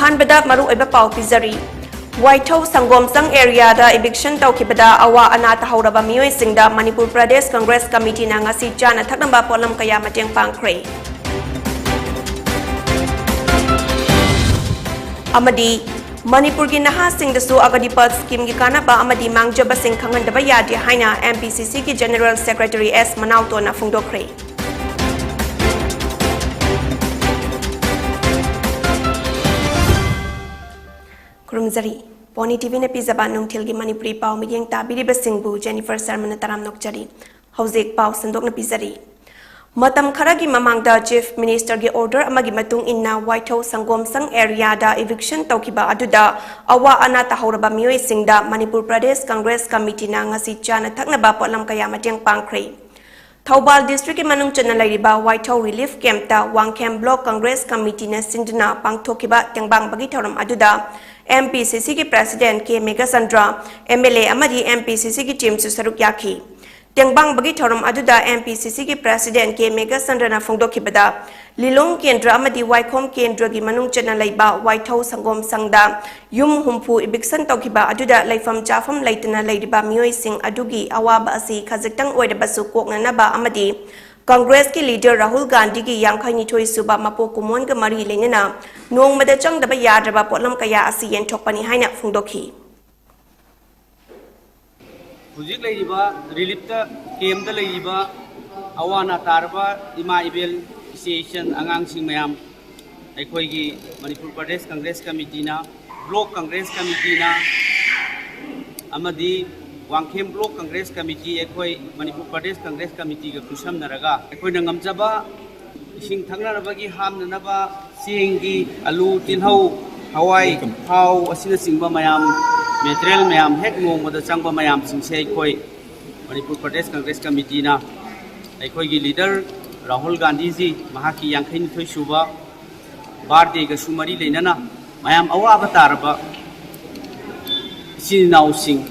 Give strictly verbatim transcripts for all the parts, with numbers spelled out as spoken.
ꯑꯍꯥꯟꯕꯗ ꯃꯔꯨꯑꯣꯏꯕ ꯄꯥꯎ ꯄꯤꯖꯔꯤ꯫ ꯋꯥꯏꯊꯧ ꯁꯪꯒꯣꯝꯁꯪ ꯑꯦꯔꯤꯌꯥꯗ ꯏꯚꯤꯛꯁꯟ ꯇꯧꯈꯤꯕꯗ ꯑꯋꯥ ꯑꯅꯥ ꯇꯥꯍꯧꯔꯕ ꯃꯤꯑꯣꯏꯁꯤꯡꯗ ꯃꯅꯤꯄꯨꯔ ꯄ꯭ꯔꯗꯦꯁ ꯀꯪꯒ꯭ꯔꯦꯁ ꯀꯃꯤꯇꯤꯅ ꯉꯁꯤ ꯆꯥꯅ ꯊꯛꯅꯕ ꯄꯣꯠꯂꯝ ꯀꯌꯥ ꯃꯇꯦꯡ ꯄꯥꯡꯈ꯭ꯔꯦ꯫ ꯑꯃꯗꯤ ꯃꯅꯤꯄꯨꯔꯒꯤ ꯅꯍꯥꯁꯤꯡꯗꯁꯨ ꯑꯒꯅꯤꯄꯊ ꯁ꯭ꯀꯤꯝꯒꯤ ꯀꯥꯟꯅꯕ ꯑꯃꯗꯤ ꯃꯥꯡꯖꯕꯁꯤꯡ ꯈꯪꯍꯟꯗꯕ ꯌꯥꯗꯦ ꯍꯥꯏꯅ ꯑꯦꯝ ꯄꯤ ꯁꯤ ꯁꯤꯒꯤ ꯖꯦꯅꯔꯦꯜ ꯁꯦꯀ꯭ꯔꯦꯇꯔꯤ ꯑꯦꯁ ꯃꯅꯥꯎꯇꯣꯟꯅ ꯐꯣꯡꯗꯣꯛꯈ꯭ꯔꯦ꯫ ꯈꯨꯔꯨꯝꯖꯔꯤ꯫ ꯄꯣꯅꯤ ꯇꯤꯚꯤꯅ ꯄꯤꯖꯕ ꯅꯨꯡꯊꯤꯜꯒꯤ ꯃꯅꯤꯄꯨꯔꯤ ꯄꯥꯎ ꯃꯤꯠꯌꯦꯡ ꯇꯥꯕꯤꯔꯤꯕꯁꯤꯡꯕꯨ ꯖꯦꯅꯤꯐꯔ ꯁꯔꯃꯅ ꯇꯔꯥꯝꯅ ꯑꯣꯛꯆꯔꯤ꯫ ꯍꯧꯖꯤꯛ ꯄꯥꯎ ꯁꯟꯗꯣꯛꯅ ꯄꯤꯖꯔꯤ꯫ ꯃꯇꯝ ꯈꯔꯒꯤ ꯃꯃꯥꯡꯗ ꯆꯤꯐ ꯃꯤꯅꯤꯁꯇꯔꯒꯤ ꯑꯣꯔꯗꯔ ꯑꯃꯒꯤ ꯃꯇꯨꯡ ꯏꯟꯅ ꯋꯥꯏꯊꯧ ꯁꯪꯒꯣꯝꯁꯪ ꯑꯦꯔꯤꯌꯥꯗ ꯏꯚꯤꯛꯁꯟ ꯇꯧꯈꯤꯕ ꯑꯗꯨꯗ ꯑꯋꯥ ꯑꯅꯥ ꯇꯥꯍꯧꯔꯕ ꯃꯤꯑꯣꯏꯁꯤꯡꯗ ꯃꯅꯤꯄꯨꯔ ꯄ꯭ꯔꯗꯦꯁ ꯀꯪꯒ꯭ꯔꯦꯁ ꯀꯃꯤꯇꯤꯅ ꯉꯁꯤ ꯆꯥꯅ ꯊꯛꯅꯕ ꯄꯣꯠꯂꯝ ꯀꯌꯥ ꯃꯇꯦꯡ ꯄꯥꯡꯈ꯭ꯔꯦ꯫ ꯊꯧꯕꯥꯜ ꯗꯤꯁꯇ꯭ꯔꯤꯛꯀꯤ ꯃꯅꯨꯡ ꯆꯟꯅ ꯂꯩꯔꯤꯕ ꯋꯥꯏꯊꯧ ꯔꯤꯂꯤꯐ ꯀꯦꯝꯞꯇ ꯋꯥꯡꯈꯦꯝ ꯕ꯭ꯂꯣꯛ ꯀꯪꯒ꯭ꯔꯦꯁ ꯀꯃꯤꯇꯤꯅ ꯁꯤꯟꯗꯨꯅ ꯄꯥꯡꯊꯣꯛꯈꯤꯕ ꯇꯦꯡꯕꯥꯡꯕꯒꯤ ꯊꯧꯔꯝ ꯑꯗꯨꯗ ꯑꯦꯝ ꯄꯤ ꯁꯤ ꯁꯤꯒꯤ president K Meghachandra, M L A ꯑꯃꯗꯤ ꯑꯦꯝ ꯄꯤ ꯁꯤ ꯁꯤꯒꯤ ꯇꯤꯝꯁꯨ ꯁꯔꯨꯛ ꯌꯥꯈꯤ꯫ ꯇꯦꯡꯕꯥꯡꯕꯒꯤ ꯊꯧꯔꯝ ꯑꯗꯨꯗ ꯑꯦꯝ ꯄꯤ ꯁꯤ ꯁꯤꯒꯤ ꯄ꯭ꯔꯦꯁꯤꯗꯦꯟꯠ ꯀꯦ ꯃꯦꯘꯆꯟꯗ꯭ꯔꯅ ꯐꯣꯡꯗꯣꯛꯈꯤꯕꯗ, ꯂꯤꯂꯣꯡ ꯀꯦꯟꯗ꯭ꯔ ꯑꯃꯗꯤ ꯋꯥꯏꯈꯣꯝ ꯀꯦꯟꯗ꯭ꯔꯒꯤ ꯃꯅꯨꯡ ꯆꯟꯅ ꯂꯩꯕ ꯋꯥꯏꯊꯧ ꯁꯪꯒꯣꯝ ꯁꯪꯗ ꯌꯨꯝ ꯍꯨꯝꯐꯨ ꯏꯚꯤꯛꯁꯟ ꯇꯧꯈꯤꯕ ꯑꯗꯨꯗ ꯂꯩꯐꯝ ꯆꯥꯐꯝ ꯂꯩꯇꯅ ꯂꯩꯔꯤꯕ ꯃꯤꯑꯣꯏꯁꯤꯡ ꯑꯗꯨꯒꯤ ꯑꯋꯥꯕ ꯑꯁꯤ ꯈꯖꯤꯛꯇꯪ ꯑꯣꯏꯔꯕꯁꯨ ꯀꯣꯛꯅꯅꯕ ꯑꯃꯗꯤ ꯀꯪꯒ꯭ꯔꯦꯁꯀꯤ ꯂꯤꯗꯔ ꯔꯥꯍꯨꯜ ꯒꯥꯟꯙꯤꯒꯤ ꯌꯥꯡꯈꯩ ꯅꯤꯊꯣꯏ ꯁꯨꯕ ꯃꯄꯣꯛ ꯀꯨꯝꯑꯣꯟꯒ ꯃꯔꯤ ꯂꯩꯅꯅ ꯅꯣꯡꯃꯗ ꯆꯪꯗꯕ ꯌꯥꯗ꯭ꯔꯕ ꯄꯣꯠꯂꯝ ꯀꯌꯥ ꯑꯁꯤ ꯌꯦꯟꯊꯣꯛꯄꯅꯤ ꯍꯥꯏꯅ ꯐꯣꯡꯗꯣꯛꯈꯤ꯫ ꯍꯧꯖꯤꯛ ꯂꯩꯔꯤꯕ ꯔꯤꯂꯤꯐꯇ ꯀꯦꯝꯞꯇ ꯂꯩꯔꯤꯕ ꯑꯋꯥ ꯑꯅꯥ ꯇꯥꯔꯕ ꯏꯃꯥ ꯏꯕꯦꯜ, ꯏꯆꯦ ꯏꯆꯟ, ꯑꯉꯥꯡꯁꯤꯡ ꯃꯌꯥꯝ, ꯑꯩꯈꯣꯏꯒꯤ ꯃꯅꯤꯄꯨꯔ ꯄ꯭ꯔꯗꯦꯁ ꯀꯪꯒ꯭ꯔꯦꯁ ꯀꯃꯤꯇꯤꯅ, ꯕ꯭ꯂꯣꯛ ꯀꯪꯒ꯭ꯔꯦꯁ ꯀꯃꯤꯇꯤꯅ ꯑꯃꯗꯤ ꯋꯥꯡꯈꯦꯝ ꯕ꯭ꯂꯣꯛ ꯀꯪꯒ꯭ꯔꯦꯁ ꯀꯃꯤꯇꯤ, ꯑꯩꯈꯣꯏ ꯃꯅꯤꯄꯨꯔ ꯄ꯭ꯔꯗꯦꯁ ꯀꯪꯒ꯭ꯔꯦꯁ ꯀꯃꯤꯇꯤꯒ ꯈꯨꯠꯁꯝꯅꯔꯒ ꯑꯩꯈꯣꯏꯅ ꯉꯝꯖꯕ ꯏꯁꯤꯡ ꯊꯛꯅꯅꯕꯒꯤ, ꯍꯥꯞꯅꯅꯕ ꯆꯦꯡꯒꯤ, ꯑꯂꯨ, ꯇꯤꯜꯍꯧ, ꯍꯋꯥꯏ, ꯊꯥꯎ ꯑꯁꯤꯅꯆꯤꯡꯕ ꯃꯌꯥꯝ, ꯃꯦꯇꯔꯤꯌꯦꯜ ꯃꯌꯥꯝ, ꯍꯦꯛ ꯅꯣꯡꯃꯗ ꯆꯪꯕ ꯃꯌꯥꯝꯁꯤꯡꯁꯦ ꯑꯩꯈꯣꯏ ꯃꯅꯤꯄꯨꯔ ꯄ꯭ꯔꯗꯦꯁ ꯀꯪꯒ꯭ꯔꯦꯁ ꯀꯃꯤꯇꯤꯅ ꯑꯩꯈꯣꯏꯒꯤ ꯂꯤꯗꯔ ꯔꯥꯍꯨꯜ ꯒꯥꯟꯙꯤꯖꯤ ꯃꯍꯥꯛꯀꯤ ꯌꯥꯡꯈꯩꯅꯤꯊꯣꯏ ꯁꯨꯕ ꯕꯥꯔꯗꯦꯒꯁꯨ ꯃꯔꯤ ꯂꯩꯅꯅ ꯃꯌꯥꯝ ꯑꯋꯥꯕ ꯇꯥꯔꯕ ꯏꯆꯤꯟ ꯏꯅꯥꯎꯁꯤꯡ,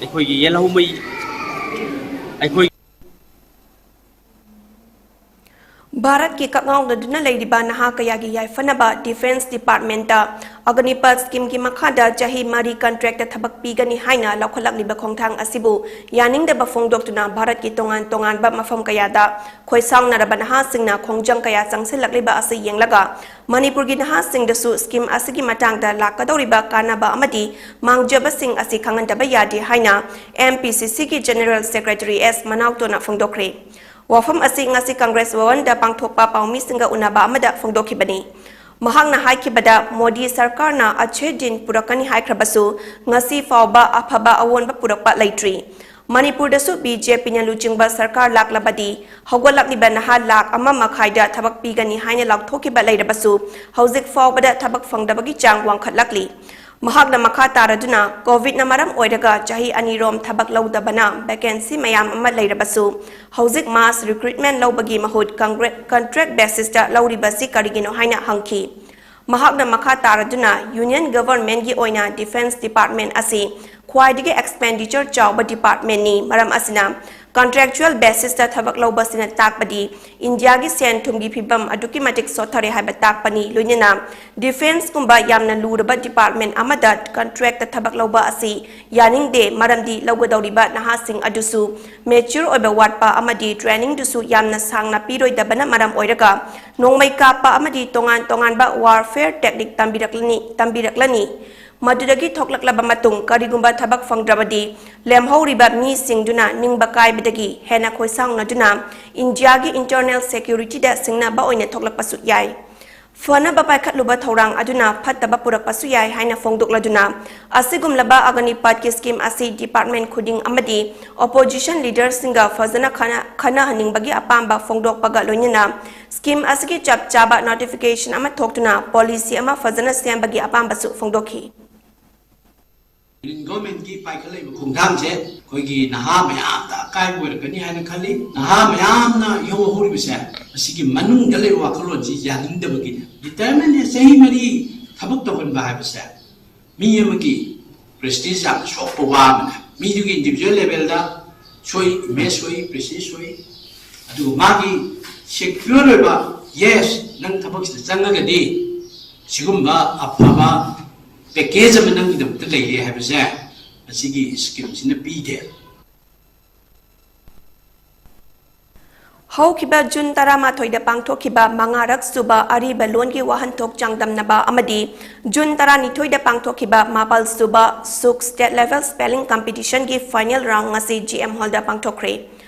ꯑꯩꯈꯣꯏꯒꯤ ꯌꯦꯜꯍꯧꯃꯩ, ꯑꯩꯈꯣꯏ ꯚꯥꯔꯠꯀꯤ ꯀꯛꯉꯥꯎꯅꯗꯨꯅ ꯂꯩꯔꯤꯕ ꯅꯍꯥ ꯀꯌꯥꯒꯤ ꯌꯥꯏꯐꯅꯕ Defence Departmentꯇ Agnipath Schemeꯒꯤ ꯃꯈꯥꯗ ꯆꯍꯤ ꯃꯔꯤ contractꯇ ꯊꯕꯛ ꯄꯤꯒꯅꯤ ꯍꯥꯏꯅ ꯂꯧꯈꯠꯂꯛꯂꯤꯕ ꯈꯣꯡꯊꯥꯡ ꯑꯁꯤꯕꯨ ꯌꯥꯅꯤꯡꯗꯕ ꯐꯣꯡꯗꯣꯛꯇꯨꯅ ꯚꯥꯔꯠꯀꯤ ꯇꯣꯉꯥꯟ ꯇꯣꯉꯥꯟꯕ ꯃꯐꯝ ꯀꯌꯥꯗ ꯈꯣꯏꯁꯥꯎꯅꯔꯕ ꯅꯍꯥꯁꯤꯡꯅ ꯈꯣꯡꯖꯪ ꯀꯌꯥ ꯆꯪꯁꯤꯜꯂꯛꯂꯤꯕ ꯑꯁꯤ ꯌꯦꯡꯂꯒ ꯃꯅꯤꯄꯨꯔꯒꯤ ꯅꯍꯥꯁꯤꯡꯗꯁꯨ scheme ꯑꯁꯤꯒꯤ ꯃꯇꯥꯡꯗ ꯂꯥꯛꯀꯗꯧꯔꯤꯕ ꯀꯥꯟꯅꯕ ꯑꯃꯗꯤ ꯃꯥꯡꯖꯕꯁꯤꯡ ꯑꯁꯤ ꯈꯪꯍꯟꯗꯕ ꯌꯥꯗꯦ ꯍꯥꯏꯅ MPCCꯒꯤ General Secretary S ꯃꯅꯥꯎꯇꯣꯅ ꯐꯣꯡꯗꯣꯛꯈ꯭ꯔꯦ꯫ ꯋꯥꯐꯝ ꯑꯁꯤ ꯉꯁꯤ ꯀꯪꯒ꯭ꯔꯦꯁ ꯚꯋꯟꯗ ꯄꯥꯡꯊꯣꯛꯄ ꯄꯥꯎꯃꯤꯁꯤꯡꯒ ꯎꯅꯕ ꯑꯃꯗ ꯐꯣꯡꯗꯣꯛꯈꯤꯕꯅꯤ꯫ ꯃꯍꯥꯛꯅ ꯍꯥꯏꯈꯤꯕꯗ ꯃꯣꯗꯤ ꯁꯔꯀꯥꯔꯅ ꯑꯆꯦ ꯗꯤꯟ ꯄꯨꯔꯛꯀꯅꯤ ꯍꯥꯏꯈ꯭ꯔꯕꯁꯨ ꯉꯁꯤ ꯐꯥꯎꯕ ꯑꯐꯕ ꯑꯑꯣꯟꯕ ꯄꯨꯔꯛꯄ ꯂꯩꯇ꯭ꯔꯤ꯫ ꯃꯅꯤꯄꯨꯔꯗꯁꯨ BJPꯅ ꯂꯨꯆꯤꯡꯕ ꯁꯔꯀꯥꯔ ꯂꯥꯛꯂꯕꯗꯤ ꯍꯧꯒꯠꯂꯛꯂꯤꯕ ꯅꯍꯥ ꯂꯥꯈ ꯑꯃ ꯃꯈꯥꯏꯗ ꯊꯕꯛ ꯄꯤꯒꯅꯤ ꯍꯥꯏꯅ ꯂꯥꯎꯊꯣꯛꯈꯤꯕ ꯂꯩꯔꯕꯁꯨ ꯍꯧꯖꯤꯛ ꯐꯥꯎꯕꯗ ꯊꯕꯛ ꯐꯪꯗꯕꯒꯤ ꯆꯥꯡ ꯋꯥꯡꯈꯠꯂꯛꯂꯤ꯫ ꯃꯍꯥꯛꯅ ꯃꯈꯥ ꯇꯥꯔꯗꯨꯅ ꯀꯣꯚꯤꯗꯅ ꯃꯔꯝ ꯑꯣꯏꯔꯒ ꯆꯍꯤ ꯑꯅꯤꯔꯣꯝ ꯊꯕꯛ ꯂꯧꯗꯕꯅ vacancy ꯃꯌꯥꯝ ꯑꯃ ꯂꯩꯔꯕꯁꯨ ꯍꯧꯖꯤꯛ mass recruitment ꯂꯧꯕꯒꯤ ꯃꯍꯨꯠ ꯀꯪꯒ꯭ꯔꯦ-, contract basisꯇ ꯂꯧꯔꯤꯕꯁꯤ ꯀꯔꯤꯒꯤꯅꯣ ꯍꯥꯏꯅ ꯍꯪꯈꯤ꯫ ꯃꯍꯥꯛꯅ ꯃꯈꯥ ꯇꯥꯔꯗꯨꯅ Union Governmentꯒꯤ ꯑꯣꯏꯅ Defence Department ꯑꯁꯤ ꯈ꯭ꯋꯥꯏꯗꯒꯤ expenditure ꯆꯥꯎꯕ departmentꯅꯤ, ꯃꯔꯝ ꯑꯁꯤꯅ contractual basisꯇ ꯊꯕꯛ ꯂꯧꯕꯁꯤꯅ ꯇꯥꯛꯄꯗꯤ ꯏꯟꯗꯤꯌꯥꯒꯤ ꯁꯦꯟ ꯊꯨꯝꯒꯤ ꯐꯤꯕꯝ ꯑꯗꯨꯛꯀꯤ ꯃꯇꯤꯛ ꯁꯣꯠꯊꯔꯦ ꯍꯥꯏꯕ ꯇꯥꯛꯄꯅꯤ, ꯂꯣꯏꯅꯅ Defenceꯀꯨꯝꯕ ꯌꯥꯝꯅ ꯂꯨꯔꯕ department ꯑꯃꯗ contractꯇ ꯊꯕꯛ ꯂꯧꯕ ꯑꯁꯤ ꯌꯥꯅꯤꯡꯗꯦ, ꯃꯔꯝꯗꯤ ꯂꯧꯒꯗꯧꯔꯤꯕ ꯅꯍꯥꯁꯤꯡ ꯑꯗꯨꯁꯨ mature ꯑꯣꯏꯕ ꯋꯥꯠꯄ ꯑꯃꯗꯤ trainingꯗꯨꯁꯨ ꯌꯥꯝꯅ ꯁꯥꯡꯅ ꯄꯤꯔꯣꯏꯗꯕꯅ ꯃꯔꯝ ꯑꯣꯏꯔꯒ ꯅꯣꯡꯃꯩ ꯀꯥꯞꯄ ꯑꯃꯗꯤ ꯇꯣꯉꯥꯟ ꯇꯣꯉꯥꯟꯕ warfare technique ꯇꯝꯕꯤꯔꯛꯂꯅꯤ, ꯇꯝꯕꯤꯔꯛꯂꯅꯤ꯫ ꯃꯗꯨꯗꯒꯤ ꯊꯣꯛꯂꯛꯂꯕ ꯃꯇꯨꯡ ꯀꯔꯤꯒꯨꯝꯕ ꯊꯕꯛ ꯐꯪꯗ꯭ꯔꯕꯗꯤ ꯂꯦꯝꯍꯧꯔꯤꯕ ꯃꯤꯁꯤꯡꯗꯨꯅ ꯅꯤꯡꯕ ꯀꯥꯏꯕꯗꯒꯤ ꯍꯦꯟꯅ ꯈꯣꯏꯁꯥꯎꯅꯗꯨꯅ ꯏꯟꯗꯤꯌꯥꯒꯤ internal securityꯗ ꯁꯤꯡꯅꯕ ꯑꯣꯏꯅ ꯊꯣꯛꯂꯛꯄꯁꯨ ꯌꯥꯏ꯫ ꯐꯅꯕ ꯄꯥꯏꯈꯠꯂꯨꯕ ꯊꯧꯔꯥꯡ ꯑꯗꯨꯅ ꯐꯠꯇꯕ ꯄꯨꯔꯛꯄꯁꯨ ꯌꯥꯏ ꯍꯥꯏꯅ ꯐꯣꯡꯗꯣꯛꯂꯗꯨꯅ ꯑꯁꯤꯒꯨꯝꯂꯕ Agnipathꯀꯤ scheme ꯑꯁꯤ department ꯈꯨꯗꯤꯡ ꯑꯃꯗꯤ opposition leaderꯁꯤꯡꯒ ꯐꯖꯅ ꯈꯟꯅ-, ꯈꯟꯅꯍꯟꯅꯤꯡꯕꯒꯤ ꯑꯄꯥꯝꯕ ꯐꯣꯡꯗꯣꯛꯄꯒ ꯂꯣꯏꯅꯅ scheme ꯑꯁꯤꯒꯤ ꯆꯞ ꯆꯥꯕ notification ꯑꯃ ꯊꯣꯛꯇꯨꯅ policy ꯑꯃ ꯐꯖꯅ ꯁꯦꯝꯕꯒꯤ ꯑꯄꯥꯝꯕꯁꯨ ꯐꯣꯡꯗꯣꯛꯈꯤ꯫ Union Governmentꯀꯤ ꯄꯥꯏꯈꯠꯂꯛꯏꯕ ꯈꯣꯡꯊꯥꯡꯁꯦ ꯑꯩꯈꯣꯏꯒꯤ ꯅꯍꯥ ꯃꯌꯥꯝꯗ ꯑꯀꯥꯏꯕ ꯑꯣꯏꯔꯛꯀꯅꯤ ꯍꯥꯏꯅ ꯈꯜꯂꯤ꯫ ꯅꯍꯥ ꯃꯌꯥꯝꯅ ꯏꯍꯧ ꯍꯧꯔꯤꯕꯁꯦ ꯃꯁꯤꯒꯤ ꯃꯅꯨꯡꯗ ꯂꯩꯕ ꯋꯥꯈꯜꯂꯣꯟꯁꯤ ꯌꯥꯅꯤꯡꯗꯕꯒꯤꯅꯦ꯫ Retirementꯁꯦ ꯆꯍꯤ ꯃꯔꯤ ꯊꯕꯛ ꯇꯧꯍꯟꯕ ꯍꯥꯏꯕꯁꯦ ꯃꯤ ꯑꯃꯒꯤ prestige ꯌꯥꯝꯅ ꯁꯣꯛꯄ ꯋꯥ ꯑꯃꯅꯦ꯫ ꯃꯤꯗꯨꯒꯤ individual levelꯗ ꯁꯣꯏ, image ꯁꯣꯏ, prestige ꯁꯣꯏ, ꯑꯗꯨꯒ ꯃꯥꯒꯤ ꯁꯦꯀ꯭ꯌꯨꯔ ꯑꯣꯏꯕ, ꯌꯦꯁ, ꯅꯪ ꯊꯕꯛꯁꯤꯗ ꯆꯪꯉꯒꯗꯤ ꯁꯤꯒꯨꯝꯕ ꯑꯐꯕ ꯄꯦꯀꯦꯖ ꯑꯃ ꯅꯪꯒꯤꯗꯃꯛꯇ ꯂꯩꯔꯦ ꯍꯥꯏꯕꯁꯦ ꯃꯁꯤꯒꯤ ꯁ꯭ꯀꯤꯝꯁꯤꯅ ꯄꯤꯗꯦ꯫ ꯍꯧꯈꯤꯕ ꯖꯨꯟ ꯇꯔꯥꯃꯥꯊꯣꯏꯗ ꯄꯥꯡꯊꯣꯛꯈꯤꯕ ꯃꯉꯥꯔꯛ ꯁꯨꯕ ꯑꯔꯤꯕ ꯂꯣꯟꯒꯤ ꯋꯥꯍꯟꯊꯣꯛ ꯆꯥꯡꯗꯝꯅꯕ ꯑꯃꯗꯤ ꯖꯨꯟ ꯇꯔꯥꯅꯤꯊꯣꯏꯗ ꯄꯥꯡꯊꯣꯛꯈꯤꯕ ꯃꯥꯄꯜ ꯁꯨꯕ ꯁꯨꯛ ꯁ꯭ꯇꯦꯠ ꯂꯦꯚꯦꯜ ꯁ꯭ꯄꯦꯂꯤꯡ ꯀꯝꯄꯤꯇꯤꯁꯟꯒꯤ ꯐꯥꯏꯅꯦꯜ ꯔꯥꯎꯟ ꯉꯁꯤ ꯖꯤ ꯑꯦꯝ ꯍꯣꯜꯗ ꯄꯥꯡꯊꯣꯛꯈ꯭ꯔꯦ꯫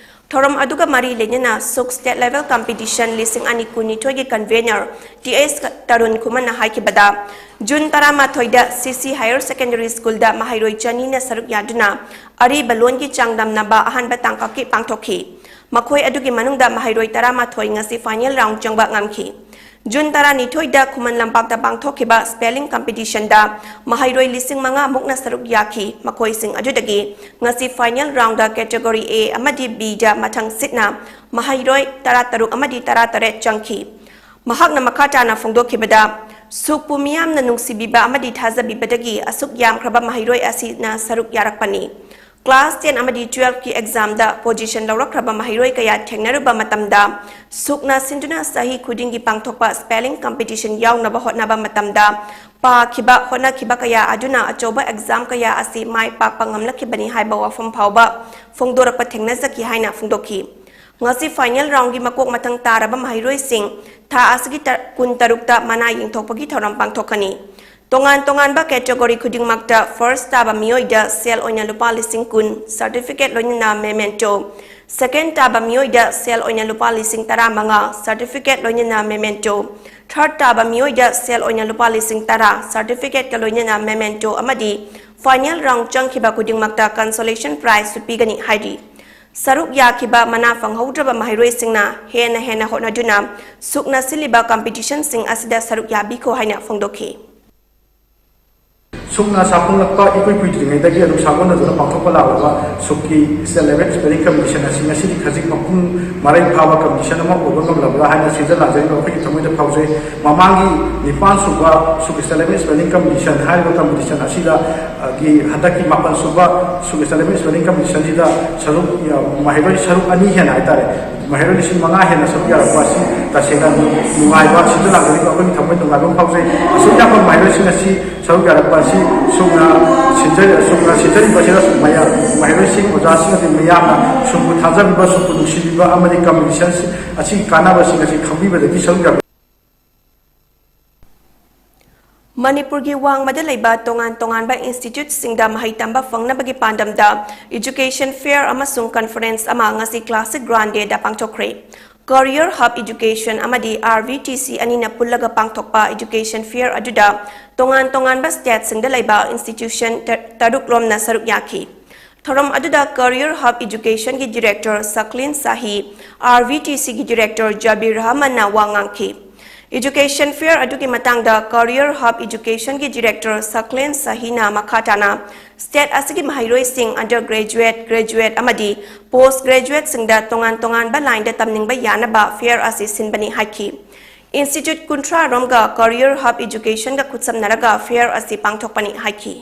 ꯊꯧꯔꯝ ꯑꯗꯨꯒ ꯃꯔꯤ ꯂꯩꯅꯅ ꯁꯨꯛ ꯁ꯭ꯇꯦꯠ ꯂꯦꯚꯦꯜ ꯀꯝꯄꯤꯇꯤꯁꯟ ꯂꯤꯁꯤꯡ ꯑꯅꯤ ꯀꯨꯟꯅꯤꯊꯣꯏꯒꯤ ꯀꯟꯚꯦꯅꯔ ꯇꯤ ꯑꯦꯁ ꯇꯔꯨꯟ ꯈꯨꯃꯟꯅ ꯍꯥꯏꯈꯤꯕꯗ, ꯖꯨꯟ ꯇꯔꯥꯃꯥꯊꯣꯏꯗ ꯁꯤ ꯁꯤ ꯍꯥꯌꯔ ꯁꯦꯀꯦꯟꯗꯔꯤ ꯁ꯭ꯀꯨꯜꯗ ꯃꯍꯩꯔꯣꯏ ꯆꯅꯤꯅ ꯁꯔꯨꯛ ꯌꯥꯗꯨꯅ ꯑꯔꯤꯕ ꯂꯣꯟꯒꯤ ꯆꯥꯡꯗꯝꯅꯕ ꯑꯍꯥꯟꯕ ꯇꯥꯡꯀꯛꯀꯤ ꯄꯥꯡꯊꯣꯛꯈꯤ꯫ ꯃꯈꯣꯏ ꯑꯗꯨꯒꯤ ꯃꯅꯨꯡꯗ ꯃꯍꯩꯔꯣꯏ ꯇꯔꯥꯃꯥꯊꯣꯏ ꯉꯁꯤ ꯐꯥꯏꯅꯦꯜ ꯔꯥꯎꯟ ꯆꯪꯕ ꯉꯝꯈꯤ꯫ ꯖꯨꯟ ꯇꯔꯥꯅꯤꯊꯣꯏꯗ ꯈꯨꯃꯟ ꯂꯝꯄꯥꯛꯇ ꯄꯥꯡꯊꯣꯛꯈꯤꯕ ꯁ꯭ꯄꯦꯂꯤꯡ ꯀꯝꯄꯤꯇꯤꯁꯟꯗ ꯃꯍꯩꯔꯣꯏ ꯂꯤꯁꯤꯡ ꯃꯉꯥ ꯃꯨꯛꯅ ꯁꯔꯨꯛ ꯌꯥꯈꯤ꯫ ꯃꯈꯣꯏꯁꯤꯡ ꯑꯗꯨꯗꯒꯤ ꯉꯁꯤ ꯐꯥꯏꯅꯦꯜ ꯔꯥꯎꯟꯗ ꯀꯦꯇꯦꯒꯣꯔꯤ ꯑꯦ ꯑꯃꯗꯤ ꯕꯤꯗ ꯃꯊꯪ ꯁꯤꯠꯅ ꯃꯍꯩꯔꯣꯏ ꯇꯔꯥꯇꯔꯨꯛ ꯑꯃꯗꯤ ꯇꯔꯥꯇꯔꯦꯠ ꯆꯪꯈꯤ꯫ ꯃꯍꯥꯛꯅ ꯃꯈꯥ ꯇꯥꯅ ꯐꯣꯡꯗꯣꯛꯈꯤꯕꯗ, ꯁꯨꯛꯄꯨ ꯃꯤꯌꯥꯝꯅ ꯅꯨꯡꯁꯤꯕꯤꯕ ꯑꯃꯗꯤ ꯊꯥꯖꯕꯤꯕꯗꯒꯤ ꯑꯁꯨꯛ ꯌꯥꯝꯈ꯭ꯔꯕ ꯃꯍꯩꯔꯣꯏ ꯑꯁꯤꯅ ꯁꯔꯨꯛ ꯌꯥꯔꯛꯄꯅꯤ꯫ ꯀ꯭ꯂꯥꯁ ꯇꯦꯟ ꯑꯃꯗꯤ ꯇꯨꯋꯦꯜꯐꯀꯤ ꯑꯦꯛꯖꯥꯝꯗ ꯄꯣꯖꯤꯁꯟ ꯂꯧꯔꯛꯈ꯭ꯔꯕ ꯃꯍꯩꯔꯣꯏ ꯀꯌꯥ ꯊꯦꯡꯅꯔꯨꯕ ꯃꯇꯝꯗ, ꯁꯨꯛꯅ ꯁꯤꯟꯗꯨꯅ ꯆꯍꯤ ꯈꯨꯗꯤꯡꯒꯤ ꯄꯥꯡꯊꯣꯛꯄ ꯁ꯭ꯄꯦꯂꯤꯡ ꯀꯝꯄꯤꯇꯤꯁꯟ ꯌꯥꯎꯅꯕ ꯍꯣꯠꯅꯕ ꯃꯇꯝꯗ ꯄꯥꯈꯤꯕ, ꯍꯣꯠꯅꯈꯤꯕ ꯀꯌꯥ ꯑꯗꯨꯅ ꯑꯆꯧꯕ ꯑꯦꯛꯖꯥꯝ ꯀꯌꯥ ꯑꯁꯤ ꯃꯥꯏ ꯄꯥꯛꯄ ꯉꯝꯂꯛꯈꯤꯕꯅꯤ ꯍꯥꯏꯕ ꯋꯥꯐꯝ ꯐꯥꯎꯕ ꯐꯣꯡꯗꯣꯔꯛꯄ ꯊꯦꯡꯅꯖꯈꯤ ꯍꯥꯏꯅ ꯐꯣꯡꯗꯣꯛꯈꯤ꯫ ꯉꯁꯤ ꯐꯥꯏꯅꯦꯜ ꯔꯥꯎꯟꯒꯤ ꯃꯀꯣꯛ ꯃꯊꯪ ꯇꯥꯔꯕ ꯃꯍꯩꯔꯣꯏꯁꯤꯡ ꯊꯥ ꯑꯁꯤꯒꯤ ꯇ-, ꯀꯨꯟꯇꯔꯨꯛꯇ ꯃꯅꯥ ꯌꯦꯡꯊꯣꯛꯄꯒꯤ ꯊꯧꯔꯝ ꯄꯥꯡꯊꯣꯛꯀꯅꯤ꯫ ꯇꯣꯉꯥꯟ ꯇꯣꯉꯥꯟꯕ ꯀꯦꯇꯦꯒꯣꯔꯤ ꯈꯨꯗꯤꯡꯃꯛꯇ ꯐꯥꯔꯁ ꯇꯥꯕ ꯃꯤꯑꯣꯏꯗ ꯁꯦꯜ ꯑꯣꯏꯅ ꯂꯨꯄꯥ ꯂꯤꯁꯤꯡ ꯀꯨꯟ, ꯁꯔꯇꯤꯐꯤꯀꯦꯠ ꯂꯣꯏꯅꯅ ꯃꯦꯃꯦꯟꯇꯣ, ꯁꯦꯀꯦꯟ ꯇꯥꯕ ꯃꯤꯑꯣꯏꯗ ꯁꯦꯜ ꯑꯣꯏꯅ ꯂꯨꯄꯥ ꯂꯤꯁꯤꯡ ꯇꯔꯥꯃꯉꯥ, ꯁꯔꯇꯤꯐꯤꯀꯦꯠ ꯂꯣꯏꯅꯅ ꯃꯦꯃꯦꯟꯇꯣ, ꯊꯥꯔꯠ ꯇꯥꯕ ꯃꯤꯑꯣꯏꯗ ꯁꯦꯜ ꯑꯣꯏꯅ ꯂꯨꯄꯥ ꯂꯤꯁꯤꯡ ꯇꯔꯥ, ꯁꯔꯇꯤꯐꯤꯀꯦꯠꯀ ꯂꯣꯏꯅꯅ ꯃꯦꯃꯦꯟꯇꯣ ꯑꯃꯗꯤ ꯐꯥꯏꯅꯦꯜ ꯔꯥꯎꯟ ꯆꯪꯈꯤꯕ ꯈꯨꯗꯤꯡꯃꯛꯇ ꯀꯟꯁꯣꯂꯦꯁꯟ ꯄ꯭ꯔꯥꯏꯖꯁꯨ ꯄꯤꯒꯅꯤ ꯍꯥꯏꯔꯤ꯫ ꯁꯔꯨꯛ ꯌꯥꯈꯤꯕ ꯃꯅꯥ ꯐꯪꯍꯧꯗ꯭ꯔꯕ ꯃꯍꯩꯔꯣꯏꯁꯤꯡꯅ ꯍꯦꯟꯅ ꯍꯦꯟꯅ ꯍꯣꯠꯅꯗꯨꯅ ꯁꯨꯛꯅ ꯁꯤꯜꯂꯤꯕ ꯀꯝꯄꯤꯇꯤꯁꯟꯁꯤꯡ ꯑꯁꯤꯗ ꯁꯔꯨꯛ ꯌꯥꯕꯤꯈꯣ ꯍꯥꯏꯅ ꯐꯣꯡꯗꯣꯛꯈꯤ꯫ ꯁꯨꯛꯅ ꯁꯥꯐꯣꯡꯂꯛꯄ ꯏꯀꯨꯏ ꯀꯨꯏꯗ꯭ꯔꯤꯉꯩꯗꯒꯤ ꯑꯗꯨꯝ ꯁꯥꯒꯣꯟꯅꯗꯨꯅ ꯄꯥꯡꯊꯣꯛꯄ ꯂꯥꯛꯂꯕ ꯁꯨꯛꯀꯤ ꯁ꯭ꯇꯦꯠ ꯂꯦꯚꯦꯜ ꯁ꯭ꯄꯦꯂꯤꯡ ꯀꯝꯄꯤꯇꯤꯁꯟ ꯑꯁꯤ ꯉꯁꯤꯗꯤ ꯈꯖꯤꯛ ꯃꯄꯨꯡ ꯃꯔꯩ ꯐꯥꯕ ꯀꯝꯄꯤꯇꯤꯁꯟ ꯑꯃ ꯑꯣꯏꯕ ꯉꯝꯂꯕ꯭ꯔꯥ ꯍꯥꯏꯅ ꯁꯤꯟꯖ ꯂꯥꯡꯖꯔꯤꯕ ꯑꯩꯈꯣꯏꯒꯤ ꯊꯃꯣꯏꯗ ꯐꯥꯎꯖꯩ꯫ ꯃꯃꯥꯡꯒꯤ ꯅꯤꯄꯥꯟ ꯁꯨꯕ ꯁꯨꯛ ꯁ꯭ꯇꯦꯠ ꯂꯦꯚꯦꯜ ꯁ꯭ꯄꯦꯂꯤꯡ ꯀꯝꯄꯤꯇꯤꯁꯟ ꯍꯥꯏꯔꯤꯕ ꯀꯝꯄꯤꯇꯤꯁꯟ ꯑꯁꯤꯗ, ꯑ, ꯒꯤ ꯍꯟꯗꯛꯀꯤ ꯃꯥꯄꯟ ꯁꯨꯕ ꯁꯨꯛ ꯁ꯭ꯇꯦꯠ ꯂꯦꯚꯦꯜ ꯁ꯭ꯄꯦꯂꯤꯡ ꯀꯝꯄꯤꯇꯤꯁꯟꯁꯤꯗ ꯁꯔꯨꯛ, ꯑ, ꯃꯍꯩꯔꯣꯏ ꯁꯔꯨꯛ ꯑꯅꯤ ꯍꯦꯟꯅ ꯍꯥꯏꯇꯥꯔꯦ, ꯃꯍꯩꯔꯣꯏ ꯂꯤꯁꯤꯡ ꯃꯉꯥ ꯍꯦꯟꯅ ꯁꯔꯨꯛ ꯌꯥꯔꯛꯄ ꯑꯁꯤ ꯇꯁꯦꯡꯅ ꯅꯨꯡꯉꯥꯏꯕ, ꯁꯤꯗ ꯂꯥꯛꯆꯔꯤꯕ ꯑꯩꯈꯣꯏꯒꯤ ꯊꯃꯣꯏ ꯅꯨꯡꯉꯥꯏꯕ ꯑꯃ ꯐꯥꯎꯖꯩ꯫ ꯑꯁꯨꯛ ꯌꯥꯝꯕ ꯃꯍꯩꯔꯣꯏꯁꯤꯡ ꯑꯁꯤ ꯁꯔꯨꯛ ꯌꯥꯔꯛꯄ ꯑꯁꯤ ꯁꯨꯝꯅ ꯁꯤꯟꯖ-, ꯁꯨꯝꯅ ꯁꯤꯟꯖꯔꯤꯕ ꯑꯁꯤꯗ ꯁꯨꯝ ꯃꯌꯥꯝ, ꯃꯍꯩꯔꯣꯏꯁꯤꯡ, ꯑꯣꯖꯥꯁꯤꯡ ꯑꯃꯗꯤ ꯃꯤꯌꯥꯝꯅ ꯁꯨꯝꯕꯨ ꯊꯥꯖꯕꯤꯕ, ꯁꯨꯝꯕꯨ ꯅꯨꯡꯁꯤꯕꯤꯕ ꯑꯃꯗꯤ competition ꯑꯁꯤꯒꯤ ꯀꯥꯟꯅꯕꯁꯤꯡ ꯑꯁꯤ ꯈꯪꯕꯤꯕꯗꯒꯤ ꯁꯔꯨꯛ ꯌꯥꯕ ꯃꯅꯤꯄꯨꯔꯒꯤ ꯋꯥꯡꯃꯗ ꯂꯩꯕ ꯇꯣꯉꯥꯟ ꯇꯣꯉꯥꯟꯕ instituteꯁꯤꯡꯗ ꯃꯍꯩ ꯇꯝꯕ ꯐꯪꯅꯕꯒꯤ ꯄꯥꯟꯗꯝꯗ Education Fair ꯑꯃꯁꯨꯡ Conference ꯑꯃ ꯉꯁꯤ Classic Grandeꯗ ꯄꯥꯡꯊꯣꯛꯈ꯭ꯔꯦ꯫ Career Hub Education ꯑꯃꯗꯤ RVTC ꯑꯅꯤꯅ ꯄꯨꯜꯂꯒ ꯄꯥꯡꯊꯣꯛꯄ Education Fair ꯑꯗꯨꯗ ꯇꯣꯉꯥꯟ ꯇꯣꯉꯥꯟꯕ stateꯁꯤꯡꯗ ꯂꯩꯕ institution ꯇ-, ꯇꯔꯨꯛ ꯔꯣꯝꯅ ꯁꯔꯨꯛ ꯌꯥꯈꯤ꯫ ꯊꯧꯔꯝ ꯑꯗꯨꯗ Career Hub Educationꯒꯤ Director ꯁꯛꯂꯤꯟ Shahi, RVTCꯒꯤ Director ꯖꯕꯤꯔ ꯔꯍꯃꯟꯅ ꯋꯥ ꯉꯥꯡꯈꯤ꯫ Education Fair ꯑꯗꯨꯒꯤ ꯃꯇꯥꯡꯗ Career Hub Educationꯒꯤ Director ꯁꯛꯂꯦꯟ ꯁꯍꯤꯅ ꯃꯈꯥ ꯇꯥꯅ state ꯑꯁꯤꯒꯤ ꯃꯍꯩꯔꯣꯏꯁꯤꯡ undergraduate, graduate ꯑꯃꯗꯤ post graduateꯁꯤꯡꯗ ꯇꯣꯉꯥꯟ ꯇꯣꯉꯥꯟꯕ lineꯗ ꯇꯝꯅꯤꯡꯕ ꯌꯥꯅꯕ fair ꯑꯁꯤ ꯁꯤꯟꯕꯅꯤ ꯍꯥꯏꯈꯤ꯫ Institute ꯀꯨꯟꯊ꯭ꯔꯥ ꯔꯣꯝꯒ Career Hub Educationꯒ ꯈꯨꯠꯁꯝꯅꯔꯒ fair ꯑꯁꯤ ꯄꯥꯡꯊꯣꯛꯄꯅꯤ ꯍꯥꯏꯈꯤ꯫